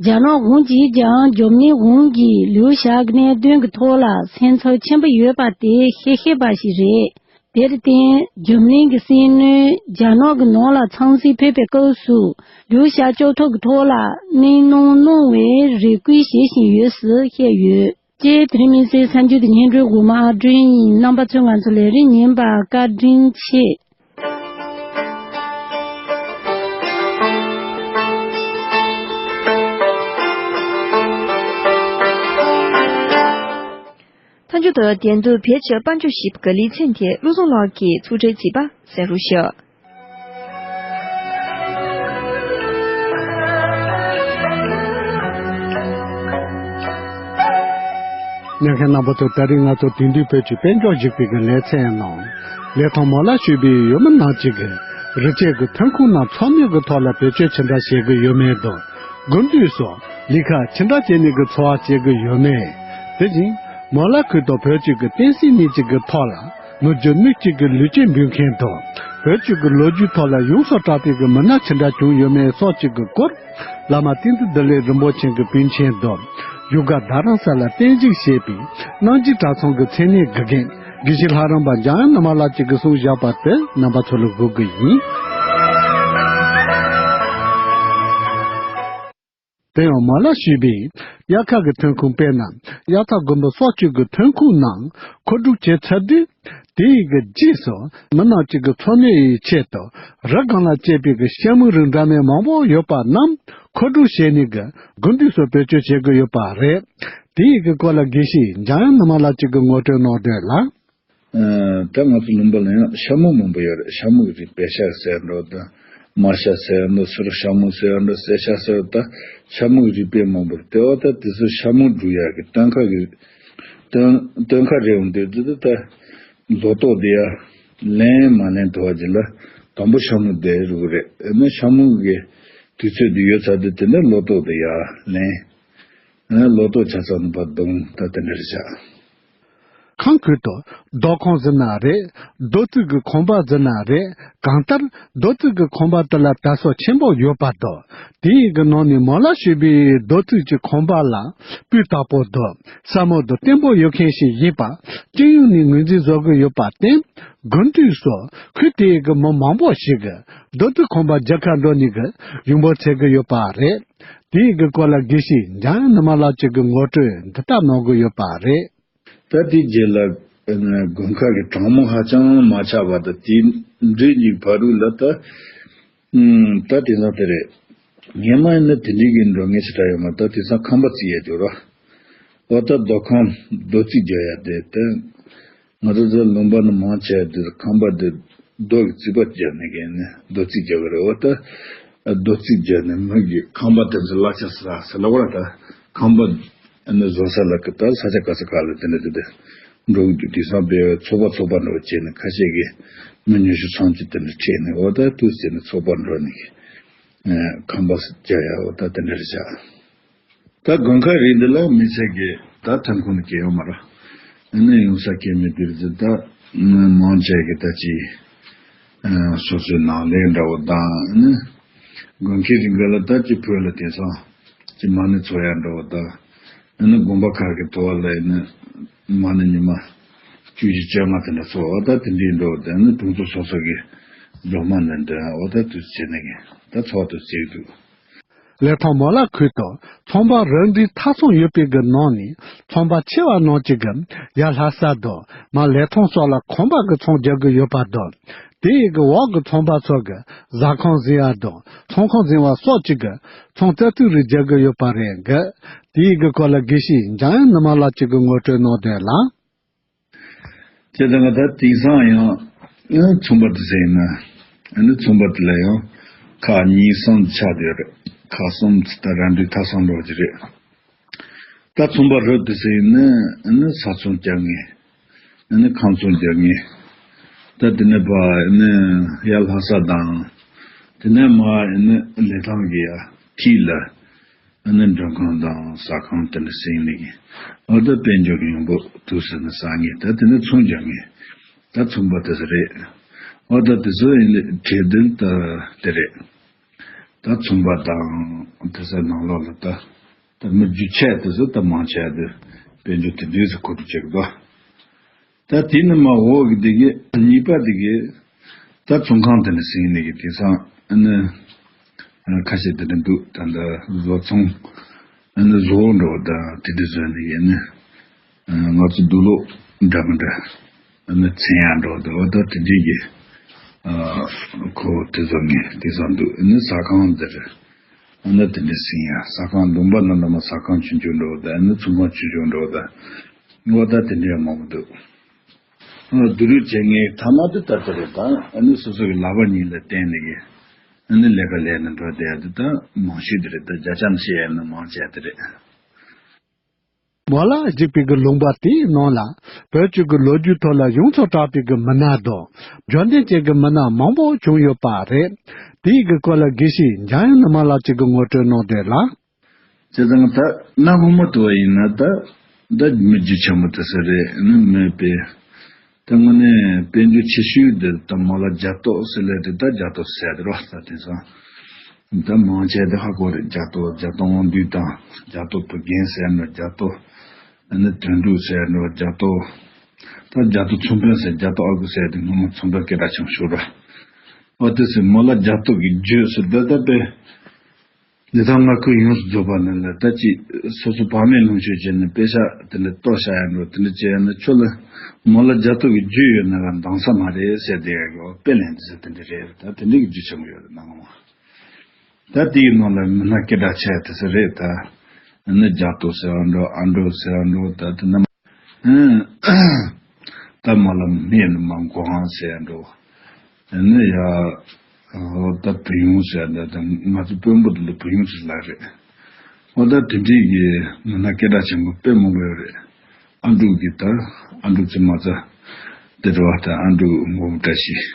རྒྱ་ནག་གཞུང་གིས་ཀྱང་འཇར་མ་ནི་གཞུང་གིས་ལིའུ་ཞའོ་གི་གནད་དོན་གྱི་ཐོག་ལ་སེམས་འཚབ་ཆེན་པོ་ཡོད་པ་དེ་ཤེས་ཤེས་པ་ཞིག་རེད། དེར་བརྟེན། འཇར་མ་ནི་གི་སྲིད་བློན་རྒྱ་ནག་གི་ནང་ལ་འཚམས་གཟིགས་ཕེབས་པའི་སྐབས་སུ། ལིའུ་ཞའོ་སྐྱོབ་ཐབས་ཀྱི་ཐོག་ལ་གླེང་སློང་གནང་བའི་རེ་སྐུལ་བྱེད་བཞིན་ཡོད་ཟེར་བཤད་ཡོད། ཅེས་དེ་རིང་དམིགས་བསལ་གསར་འགྱུར་དེ་སྙན་སྒྲོན་འགོ་མ་ཨ་སྒྲོན་ཡིན། རྣམ་པ་ཚོས་ང་ཚོ་ལས་རིམ་ཉན་པར་བཀའ་དྲིན་ཆེ། མཐའ་མཇུག་ཏུ་འགྲན་བསྡུར་བེད་སྤྱོད་དཔལ་འབྱོར་ཞིབ་པ་ལི་ཚན་དེ་བློ་བཟང་ལགས་ཀྱིས་ཚུགས་གྲལ་བརྩིས་པ་གསན་རོགས་ཞུ། ཉན་མཁན་རྣམ་པ་ཚོ། ད་རིང་ང་ཚོ་དེང་དུས་བོད་ཀྱི་དཔལ་འབྱོར་ཞིབ་པའི་གི་ལེ་ཚན་ནང་ལས་ཐོག་མོ་ལ་ཞུས་པའི་ཡུལ་མི་རྣམས་ཀྱིས་གི་རི་སྐྱེས་གི་ཐོན་ཁུངས་རྣམས་ཚོང་གཉེར་གི་ཐོག་ལ་བེད་སྤྱོད་ཇི་འདྲ་བྱེད་གི་ཡོད་མེད་དང་། དགུན་དུས་སུ་ལས་ཀ་ཇི་འདྲ་བྱས་ནས་གི་འཚོ་བ་སྐྱེལ་གི་ཡོད་མེད། དེ་བཞིན་མོ་ལ་ཁུལ་དུ་བོད་ཀྱི་གི་བསྟན་སྲིད་གཉིས་ཀྱི་གི་ཐོག་ལ་ལོ་རྒྱུས་དངོས་ཀྱི་གི་ལུས་སྐྱེལ་འབུལ་མཁན་དང་། བོད་ཀྱི་གི་ལོ་རྒྱུས་ཐོག་ལ་ཡོངས་སུ་གྲགས་པའི་གི་མི་སྣ་ཇི་འདྲ་བྱུང་ཡོད་མེད་སོགས་ཀྱི་གི་སྐོར། བླ་མ་བསྟན་འཛིན་བདེ་ལེགས་རིན་པོ་ཆེ་གི་པཎ་ཆེན་དང་། བཞུགས་སྒར་རྡ་རམ་ས་ལ་རྟེན་གཞི་བྱས་པའི་གནང་སྦྱིན་གྲྭ་ཚང་གི་མཚན་གནས་དགེ་རྒན། དགེ་བཤེས་ལྷ་རམས་པ་འཇམ་དབྱངས་ནུ་མ་ལགས་ཀྱིས་གསུངས་བཞག་པ་དེ་རྣམ་པ་ཚོ་ལ་འགོད་གི་ཡིན། དེ་ཡང་མོ་ལ་ཞུས་པའི་དབྱར་ཁ་གི་ཐོན་ཁུངས། དཔེར་ན་དབྱར་རྟ་དགུན་འབུ་སོགས་ཀྱི་གི་ཐོན་ཁུངས་རྣམས་མཁོ་སྒྲུབ་བྱེད་ཚར་དུས། དེའི་གི་རྗེས་སུ་མི་རྣམས་ཀྱི་གི་འཚོ་གནས་ཡི་ཆེད་དུ་རི་སྒང་ལ་སྐྱེས་པའི་གི་ཤ་མུ་རིགས་འདྲ་མིན་མང་པོ་ཡོད་པ་རྣམས་མཁོ་སྤྲོད་བྱས་ནས་གི་དགུན་དུས་སུ་བེད་སྤྱོད་བྱེད་གི་ཡོད་པ་རེད། དེའི་གི་སྐོར་ལ་དགེ་བཤེས་འཇམ་དབྱངས་ནུ་མ་ལགས་ཀྱིས་གི་ངོ་སྤྲོད་གནང་དོན་ལ། ཨ། ད་ང་ཚོ་ལུང་པ་ལ་ཡང་ཤ་མུ་མང་པོ་ཡོད་རེད། ཤ་མུ་གི་རིགས་པད་ཤ་ཟེར་འགྲོ་དང་། དམར་ཤ་ཟེར་འགྲོ། སེར་ཤ་མུ་ཟེར་འགྲོ། སེར་ཤ་ཟེར། ད་ཤ་མུ་གི་རིགས་པད་མང་པོ་རེད། དེ་འོ་ད་དེ་ཚོ་ཤ་མུ་བསྒྲུག་ཡག་གི་སྟོན་ཁ་གི་སྟོན་སྟོན་ཁ་རེད། འོང་དུས་དེ་ད་ལོ་ཏོག་དེ་ཡར་ལེན་མ་ལེན་དུ་བ་ཅིག་ལ་དང་པོ་ཤ་མུ་དེ་རུག་རེད། ཨ་ནི་ཤ་མུ་གི་དུས་ཚོད་དེ་ཡོལ་ཚར་དུས་དེ་ནས་ལོ་ཏོག་དེ་ཡར་ལེན། ཨ། ལོ་ཏོག་ཆ་ཚང་ནི་ཕར་བརྡུང་། ད་དེ་འདྲ་རེད་བཞག། ཁང་ཁུལ་དུ་རྡོ་ཁང་ཟེར་ན་རེད། རྡོ་བརྩིགས་ཀྱི་ཁང་པ་ཟེར་ན་རེད། གང་ལྟར་རྡོ་བརྩིགས་ཀྱི་ཁང་པ་དེ་ལ་དར་སྲོལ་ཆེན་པོ་ཡོད་པ་དང་། དེའི་གི་ནང་ནས་མོ་ལ་ཞེས་པའི་རྡོ་བརྩིགས་ཀྱི་ཁང་པ་ལ་སྤུས་དག་པོ་དང་སྲ་མོ་དང་བརྟན་པོ་ཡོད་མཁན་ཞིག་ཡིན་པ་སྤྱི་ཡོངས་ནས་ངོས་འཛིན་བཟོ་གི་ཡོད་པར་བརྟེན། དགུན་དུས་སུ་ཁུལ་དེའི་གི་མི་མང་པོ་ཞིག་གིས་རྡོ་བརྩིགས་ཁང་པ་རྒྱག་གར་འགྲོ་ནས་གི་ཡོང་འབབ་འཚོལ་གི་ཡོད་པ་རེད། དེའི་གི་སྐོར་ལ་དགེ་བཤེས་འཇམ་དབྱངས་ནུ་མ་ལགས་ཀྱིས་གི་ངོ་སྤྲོད་འདི་ལྟར་གནང་གི་ཡོད་པ་རེད། ད་དེའི་རྗེས་ལ་དགུན་ཁ་གི་གྲང་མོ་ཧ་ཅང་མ་ཆགས་པ་དང་། དེའི་འགྲོས་ཀྱི་བར་དུ་ལ་ད་ཨུམ། ད་དེང་སང་དེ་རེད། སྔོན་མ་ཡིན་ན་དེ་འདྲའི་གི་འགྲོ་ངེས་ཞེ་དྲག་ཡོད་མ། ད་དེང་སང་ཁང་པ་བརྩིགས་ཡ་འགྱུར་བ། འོ་ད་རྡོ་ཁང་རྡོ་བརྩིགས་རྒྱག་ཡ་དེ་ད། ང་ཚོ་ཚོ་ལུང་པ་ནི་མང་ཆེ་བ་དེ་ཁང་པ་དེ་རྡོ་གི་རྩིག་པ་བརྒྱབ་ནས་གི་ནི་རྡོ་རྩིག་རྒྱག་གི་རེད། འོ་ད་རྡོ་རྩིག་བརྒྱབ་ནས་མི་གི་ཁང་པ་དེ་ཚོ་གླ་ཆ་ཟ་ཟེར་ལབ་པ་རེད། ད་ཁང་པ་ཨ་ནི་བཟོ་ས་ལ་གི་ད་ས་ཆ་ག་ས་ག་ལ་དེ་འདྲ་དེ་འདྲ་འགྲོ་གི་འདུག། དེང་སང་དཔེ་ཚོགས་པ་ཚོགས་པ་འདྲ་བོ་བྱས་ནས་ཁ་ཤས་ཀྱིས་མི་ཉི་ཤུ་ཐམ་ཅིག་དེ་འདྲ་ཁྲིད་ནས། འོ་ད་དུས་ཚོད་ནས་ཚོགས་པ་འགྲོ་ནས་གི་ཁང་པ་རྒྱག་ཡ། འོ་ད་དེ་འདྲ་རེད་བཞག། ད་དགུན་ཁ་རིགས་འདི་ལ་མི་ཚེ་གི་ད་ཐོན་ཁུངས་ནི་སྐྱེ་ཡོང་མ་རེད། ཨ་ནི་ཡོང་ས་སྐྱེ་མི་འདིར་ཟེར། ད་མང་ཆེ་གི་ད་ཅི་སོ་སོའི་ནང་ལས་འདྲ་བོ་དང་། ཨ་ནི་དགུན་ཁའི་རིང་ག་ལ་ད་ཅི་བོད་ལ་དེང་སང་ཅི་མ་ཎི་ཚོགས་ཡ་འདྲ་བོ་དང་། ཨ་ནི་དགོན་པ་ཁག་གི་ཐོག་ལ་ཨ་ནི་མ་ཎི་ཉི་མ་བཅུ་བཞི་བཅོ་ལྔ་དེ་འདྲ་ཚོགས། འོ་ད་དེ་འདྲའི་འདྲ་བོ་དང་། ཨ་ནི་དུང་ཚོ་སོ་སོ་གི་སྒྲོལ་མ་ནི་འདྲ། འོ་ད་དུས་ཚོད་ནི་གི་ད་ཚོགས་དུས་ཚོད་འདུག། ལི་ཐང་མོ་ལ་ཁུལ་དུ་ཚོང་པ་རབ་འབྲིང་ཐ་ཚང་ཡོད་པའི་གི་ནང་ནས་ཚོང་པ་ཆེ་བ་རྣམས་ཀྱི་གི་ཡར་ལྷ་ས་དང་མར་ལི་ཐང་སོགས་ལ་ཁང་པ་གི་ཚོང་རྒྱག་གི་ཡོད་པ་དང་། དེའི་གི་འོག་གི་ཚོང་པ་ཚོ་གི་ཟ་ཁང་འཛིན་ཡ་དང་ཚོང་ཁང་འཛིན་པ་སོགས་ཀྱི་གི་ཚོང་རྩ་ཚིག་རེ་རྒྱག་གི་ཡོད་པ་རེད་གི། དེའི་གི་སྐོར་ལ་དགེ་བཤེས་འཇམ་དབྱངས་ནུ་མ་ལགས་ཀྱིས་གི་ངོ་སྤྲོད་གནང་དོན་ལ། བྱས་ཙང་ད་དེང་སང་ཡང་ཚོང་པ་དེ་ཟེར་ན། ཨ་ནི་ཚོང་པ་དེ་ལ་ཡང་ཁག་གཉིས་གསུམ་ཆགས་བསྡད་ཡོད་རེད། ཁག་གསུམ་ད་རབ་འབྲིང་ཐ་ཚང་འདྲ་བོ་ཅིག་རེད། ད་ཚོང་པ་རབ་དེ་ཟེར་ན་ཨ་ནི་ས་ཚོང་རྒྱག་མཁན། ཨ་ནི་ཁང་ཚོང་རྒྱག་མཁན། ད་དེ་ནས་ཕར་ཨ་ནི་ཡར་ལྷ་ས་དང་། དེ་ནས་མར་ཨ་ནི་ལི་ཐང་གི་ཡར་འཁྲིས་ལ། ཨ་ནི་མགྲོན་ཁང་དང་ཟ་ཁང་དེ་འདྲ་ཟིན་ནས་གི། འོ་ད་དཔལ་འབྱོར་གྱི་ཡོང་འབབ་དུས་ཟིན་ནས་བསགས་མཁན། ད་དེ་ནས་ཚོང་རྒྱག་མཁན། ད་ཚོང་པ་དེ་ཚོ་རེད། འོ་ད་དེ་ཚོ་ཡིན་ནའི་གྲས་འདི་ད་དེ་རེད། ད་ཚོང་པ་དང་དེ་ཚོ་ནང་ལོགས་ལ་ད་ད་མི་རྒྱུ་ཆ་དེ་ཚོ་ད་མང་ཆེ་བ་དེ་དཔལ་འབྱོར་དེ་འདྲས་སུ་མཁོ་སྤྲོད་བྱེད་གི་འདུག། ད་དེ་ནི་མ་འོག་གི་དེ་གི་གཉིས་པ་དེ་གི་ད་ཚོང་ཁང་དེ་ནི་ཟིན་ནས་གི་དེང་སང་ཨ་ནི་ཁ་ཤས་དེ་འདྲ་འདུག། ད་ལྟ་བཟོ་ཚོང་ཨ་ནི་བཟོ་འགྲོ་དང་དེ་འདྲ་བཟོས་ནས་གི་ཨ་ནི་ང་ཚོ་དུག་ལོག་འདྲ་མི་འདྲ་ཨ་ནི་འཚེང་ཡ་འགྲོ་དང་། འོ་ད་དེ་འདྲའི་གི་ཁོ་དེ་བཟོ་ངེས་དེང་སང་འདུག། ཨ་ནི་ཟ་ཁང་དེར་ཨ་ནི་དེ་འདྲ་ཟིན་ཡ། ཟ་ཁང་ལུང་པ་ནང་ལ་མ་ཟ་ཁང་ཆུང་ཆུང་འགྲོ་དང་། ཨ་ནི་ཚོང་ཁང་ཆུང་ཆུང་འགྲོ་དང་། འོ་ད་དེ་འདྲའི་མང་པོ་འདུག། བསྡུ་རུབ་བྱེད་མཁན་ཐ་མ་དེ་ལྟ་དེ་རེད། ད་ཨ་ནི་སོ་སོ་གི་ལག་པ་གཉིས་ལ་བརྟེན་ནས་གི་ཨ་ནི་ལས་ཀ་ལས་ནས་འགྲོ་བསྡད་ཡ་དེ་ད་མང་ཤོས་དེ་རེད། ད་བརྒྱ་ཆ་ནས་བཤད་ཡ་ན་མང་ཆེ་བ་དེ་རེད། མོ་ལ་གཞིགས་པའི་གི་ལུང་པ་དེའི་ནང་ལ་བོད་ཀྱི་གི་ལོ་རྒྱུས་ཐོག་ལ་ཡོངས་སུ་གྲགས་པའི་གི་མི་སྣ་དང་འབྱོར་ལྡན་ཅན་གི་མི་སྣ་མང་པོ་བྱུང་ཡོད་པ་རེད། དེའི་གི་སྐོར་ལ་དགེ་བཤེས་འཇམ་དབྱངས་ནུ་མ་ལགས་ཀྱིས་གི་ངོ་སྤྲོད་གནང་དོན་ལ། བྱས་ཙང་ད་གནའ་སྔོན་མ་དུ་བ་ཡིན་ན་ད་ད་མི་རྒྱུད་ཆེན་མོ་དེ་ཚོ་རེད། ཨ་ནི་མི་དཔེ་ད་དངོས་གནས་དཔལ་འབྱོར་ཆེ་ཤོས་དེ་ད་མོ་ལ་རྒྱ་ཏོག་ཟེར་ལེ་དེ། ད་རྒྱ་ཏོག་ཟེར་དེ་རོ། ད་དེང་སང་ད་མང་ཆེ་དེ་ཧ་གོ་རེད། རྒྱ་ཏོག་རྒྱ་ཏོག་དབང་འདུས་དང་། རྒྱ་ཏོག་བུ་རྒན་ཟེར་ནོ། རྒྱ་ཏོག་ཨ་ནི་དོན་གྲུབ་ཟེར་ནོ། རྒྱ་ཏོག་ད་རྒྱ་ཏོག་ཚོང་དཔོན་ཟེར། རྒྱ་ཏོག་ཨ་ཁུ་ཟེར་དེ་སྔོན་མ་ཚོང་དཔོན་སྐད་གྲགས་ཆེན་པོ་ཞིག་རེད། འོ་དེ་ཚོས་མོ་ལ་རྒྱ་ཏོག་གི་རྒྱུད་ཟེར་ད་ད་དཔེ། འདི་དག་ང་ཁོས་ཡོངས་སུ་རྫོགས་པ་ནི་ལ་ད་ཅི་སོ་སོ་བག་མེད་ལོངས་སྤྱོད་བྱས་ནས་དཔེ་ཆ་དེ་འདྲ་གཏོར་བཞག་ཡ་འགྲོ་དེ་འདྲ་བྱས་ཡ་ན་ཁྱོད་ལ་མོ་ལ་རྒྱ་ཐོ་གི་རྒྱུས་ཡོད་ན་ག་འདང་ས་མ་རེད་ཟེར་བསྡད་ཡ་གི་དཔེ་ལེན་དེ་ཟེར་དེ་འདྲ་རེད། ད་དེ་འདྲ་གི་རྒྱུ་ཆེན་པོ་ཡོད་རེད་ནང་མ། ད་དེའི་ནང་ལ་མི་སྣ་སྐད་གྲགས་ཆེ་དེ་ཚོ་རེད་ད། ཨ་ནི་རྒྱ་ཐོ་ཟེར་བ་འགྲོ་ཨ་འགྲོ་ཟེར་བ་འགྲོ་ད་དེ་ནི། ད་མ་ལ་མི་ནི་མ་མགོ་ཧང་ཟེར་བ་འགྲོ། ཨ་ནི་ཡ། ད་བུ་ཡུང་ཟེར་བ་འདྲ་ད་ང་ཚོ་དཔོན་པོ་དེ་ལ་བུ་ཡུང་ཟེར་ལབ་རེད། འོ་ད་དེ་འདྲའི་གི་མི་སྣ་སྐད་གྲགས་ཆེན་པོ་དཔེ་མང་པོ་ཡོད་རེད། ཨ་འབྲུག་གི་ད་ཨ་འབྲུག་ཙི་མ་ཙ་དེ་འགྲོ་བ་ད་ཨ་འབྲུག་མགོན་པོ་བཀྲ་ཤིས།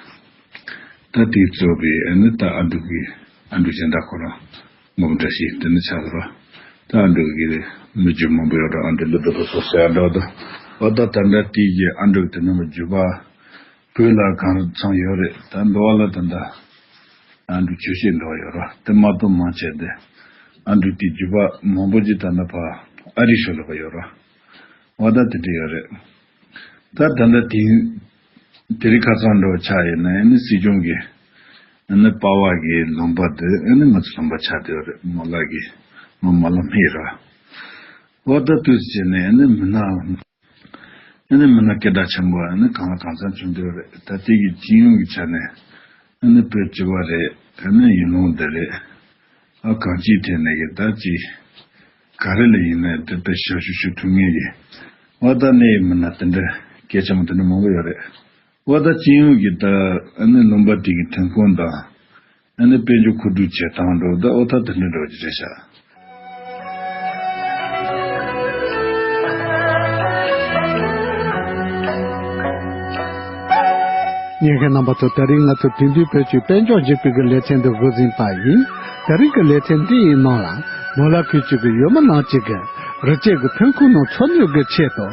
ད་དེའི་གཙོ་བོའི་ཨ་ནི་ད་ཨ་འབྲུག་གི་ཨ་འབྲུག་གཞན་དག་ཁོ་རང་མགོན་པོ་བཀྲ་ཤིས་དེ་ནི་ཆགས་རོ། ད་ཨ་འབྲུག་གི་མི་རྒྱུ་མང་པོ་ཡོད་ར་ཨ་འབྲུག་ལུ་འབྲུག་པ་སོགས་ཟེར་ཡ་འདྲ་ད། འོ་ད་ད་འདྲ་དེའི་གི་ཨ་འབྲུག་དེ་ནི་མི་རྒྱུ་པ་བོད་ལ་གང་རུ་ཚང་ཡོད་རེད། ད་འགྲོ་བ་ལ་ད་ད་ཨ་འབྲུག་ཆོས་བཤད་འགྲོ་བ་ཡོད་ར་དེ་མ་གཏོགས་མང་ཆེ་དེ་ཨ་འབྲུག་དེ་རྒྱུ་པ་མང་པོ་ཅིག་ད་ནི་ཕ་ཨ་རི་ཤོ་ལ་པ་ཡོད་ར། འོ་ད་དེ་འདྲ་ཡོད་རེད། ད་ད་ལྟ་དེ་དེ་རིང་ཁ་སང་འགྲོ་ཆགས་ཡོད་ན་ཨ་ནི་སྲིད་སྐྱོང་གི་ཨ་ནི་པ་ཕ་གི་ལུང་པ་དེ་ཨ་ནི་ང་ཚོ་ལུང་པ་ཆགས་བསྡད་ཡོད་རེད། མོ་ལགས་ཀྱི་མོ་མ་ལ་སྨད་ར། འོ་ད་དུས་སུ་བྱས་ནས་ཨ་ནི་མི་སྣ་ཨ་ནི་མི་སྣ་སྐད་གྲགས་ཆེན་པོ་ཨ་ནི་གང་ལ་གང་འཚམ་བྱུང་བསྡད་ཡོད་རེད། ད་དེ་གི་སྤྱི་ཡོངས་ཀྱི་ཆ་ནས་ཨ་ནི་བོད་སྤྱི་པ་རེད། ཨ་ནི་ཡུལ་ལུང་འདི་རེད། ཨ་གང་ཅིའི་ཐད་ནས་ཀྱི་ད་ཅི་ག་རེ་ལ་ཡིན་ནའི་དེ་ལྟར་ཞབས་ཞུ་ཞུ་ཐུབ་ངེས་ཀྱི་འོ་ད་གནས་ཡི་མི་སྣ་དེ་འདྲ་སྐད་ཆ་མོ་དེ་འདྲ་མང་པོ་ཡོད་རེད། འོ་ད་སྤྱི་ཡོངས་ཀྱི་ད་ཨ་ནི་ལུང་པ་དེ་གི་ཐོན་ཁུངས་དང་ཨ་ནི་དཔལ་འབྱོར་མཁོ་སྒྲུབ་བྱེད་སྟངས་འགྲོ་ད་འོ་ད་དེ་འདྲ་འགྲོ་གི་རེད་ཤག་ཉན་མཁན་རྣམ་པ་ཚོ་ད་རིང་ང་ཚོ་དེང་དུས་བོད་ཀྱི་དཔལ་འབྱོར་འཇིག་པའི་གི་ལེ་ཚན་འདི་འགོ་འཛིན་པ་ཡིན། ད་རིང་གི་ལེ་ཚན་འདི་ཡི་ནང་ལ་མོ་ལ་ཁུལ་གཅིག་གི་ཡུལ་མི་རྣམས་གཅིག་གི་རི་སྐྱེས་ཀྱི་ཐོན་ཁུངས་ནང་འཚོ་སྣོད་ཀྱི་ཆེད་དུ་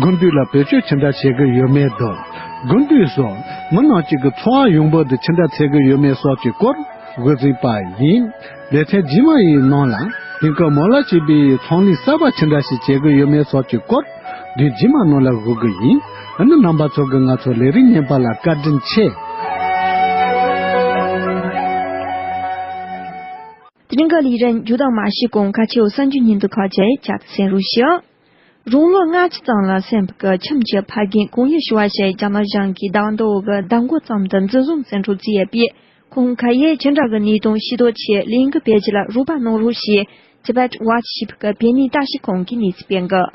དགུན་དུས་ལ་བེད་སྤྱོད་ཇི་འདྲ་བྱེད་ཀྱི་ཡོད་མེད་དང་། དགུན་དུས་སུ་མི་རྣམས་གཅིག་གི་འཚོ་བ་ཡོང་འབབ་དེ་ཇི་འདྲ་འཚོལ་གྱི་ཡོད་མེད་སོགས་ཀྱི་སྐོར་འགོ་འཛིན་པ་ཡིན། ལེ་ཚན་རྗེས་མ་ཡི་ནང་ལ་དེང་སྐབས་མོ་ལ་སྐྱེས་པའི་ཚོང་ལས་གསར་པ་ཇི་འདྲ་ཞིག་བྱེད་ཀྱི་ཡོད་མེད་སོགས་ཀྱི་སྐོར་དུས་རྗེས་མ་ནང་ལ་ཞུ་གི་ཡིན། ཨ་ནི་རྣམ་པ་ཚོ་གིས་ང་ཚོ་ལས་རིམ་ཉན་པ་ལ་བཀའ་དྲིན་ཆེ། དེ་རིང་གི་ལས་རིམ་མཇུག་དང་མ་ཞུས་གོང་ཁ་ཆེའུ་གསར་འགྱུར་སྙིང་བསྡུས་ཁག་ཅིག་བཅར་ཏེ་གསན་རོགས་ཞུ། རང་ལོ་ལྔ་བཅུ་ཙམ་ལ་སོན་པའི་ཁྱིམ་གྱི་ཕ་རྒན་ཀོང་ཡེ་ཞུ་བ་ཞིག་རྒྱ་ནག་གཞུང་གིས་ཟླ་བ་འདི་འོག་གི་ཟླ་འགོ་ཙམ་དུ་འཛིན་བཟུང་བཙན་འཕྲོག་བྱས་ཡོད་པས། ཁོང་ག་ཡེ་ཅི་འདྲ་གི་གནས་སྟངས་ཤེས་རྟོགས་ཆེད་ལས་འགུལ་སྤེལ་རྒྱུ་ལ་རོགས་པ་གནང་རོགས་ཞེས་Tibet Watch ཞེས་པའི་བོད་གནས་ལྟ་བཤལ་ཁང་གིས་གནས་ཚུལ་སྤེལ་འདུག་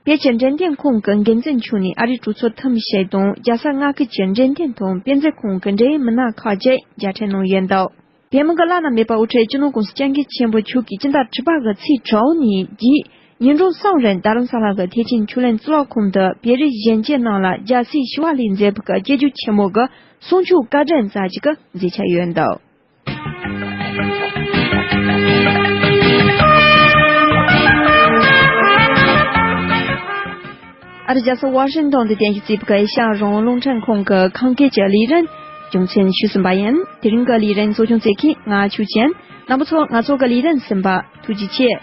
བོད་ཀྱི་འབྲེལ་ལྡན་ཁང་གི་འགན་འཛིན་མཆོག་ནས་ཨ་རིའི་གྲོས་ཚོགས་འཐུས་མི་ཞིག་དང་རྒྱལ་ས་མངའ་ཁུལ་གྱི་འབྲེལ་ལྡན་དང་དཔེ་མཛོད་ཁང་གི་འབྲེལ་ཡོད་མི་སྣ་ཁག་ཅིག་མཇལ་འཕྲད་གནང་ཡོད་འདུག་བོད་མི་གི་བླ་ན་མེད་པ་དབུ་ཁྲིད་སྤྱི་ནོར་༸གོང་ས་༸སྐྱབས་མགོན་ཆེན་པོ་མཆོག་གིས་སྤྱི་ཟླ་དྲུག་པ་གི་ཚེས་དྲུག་ནས་བརྒྱུད་ཉིན་གྲངས་གསུམ་རིང་རྡ་རམ་ས་ལ་གི་ཐེག་ཆེན་ཆོས་གླིང་གཙུག་ལག་ཁང་དུ་བོད་རིགས་གཞོན་སྐྱེས་རྣམས་ལ་རྒྱལ་སྲས་ཞི་བ་ལྷས་མཛད་པའི་སྐྱབས་རྗེ་ཆེན་མོ་གི་གསུང་ཆོས་བཀའ་དྲིན་སྩལ་རྒྱུ་གི་མཛད་འཆར་ཡོད་འདུག་ཨ་རི་རྒྱལ་ས་ཝ་ཤིང་ཏོན་དུ་རྟེན་གཞི་བྱས་པའི་ཨེ་ཤ་ཡ་རང་དབང་རླུང་འཕྲིན་ཁང་གི་ཁམས་སྐད་ཀྱི་ལས་རིམ་རྒྱུ་མཚན་ཞུས་ཟིན་པ་ཡིན། དེ་རིང་གི་ལས་རིམ་གཙོ་སྐྱོང་བྱེད་མཁན་ང་ཆོས་ཅན། རྣམ་པ་ཚོ་ང་ཚོ་གི་ལས་རིམ་གསན་པ་ཐུགས་རྗེ་ཆེ།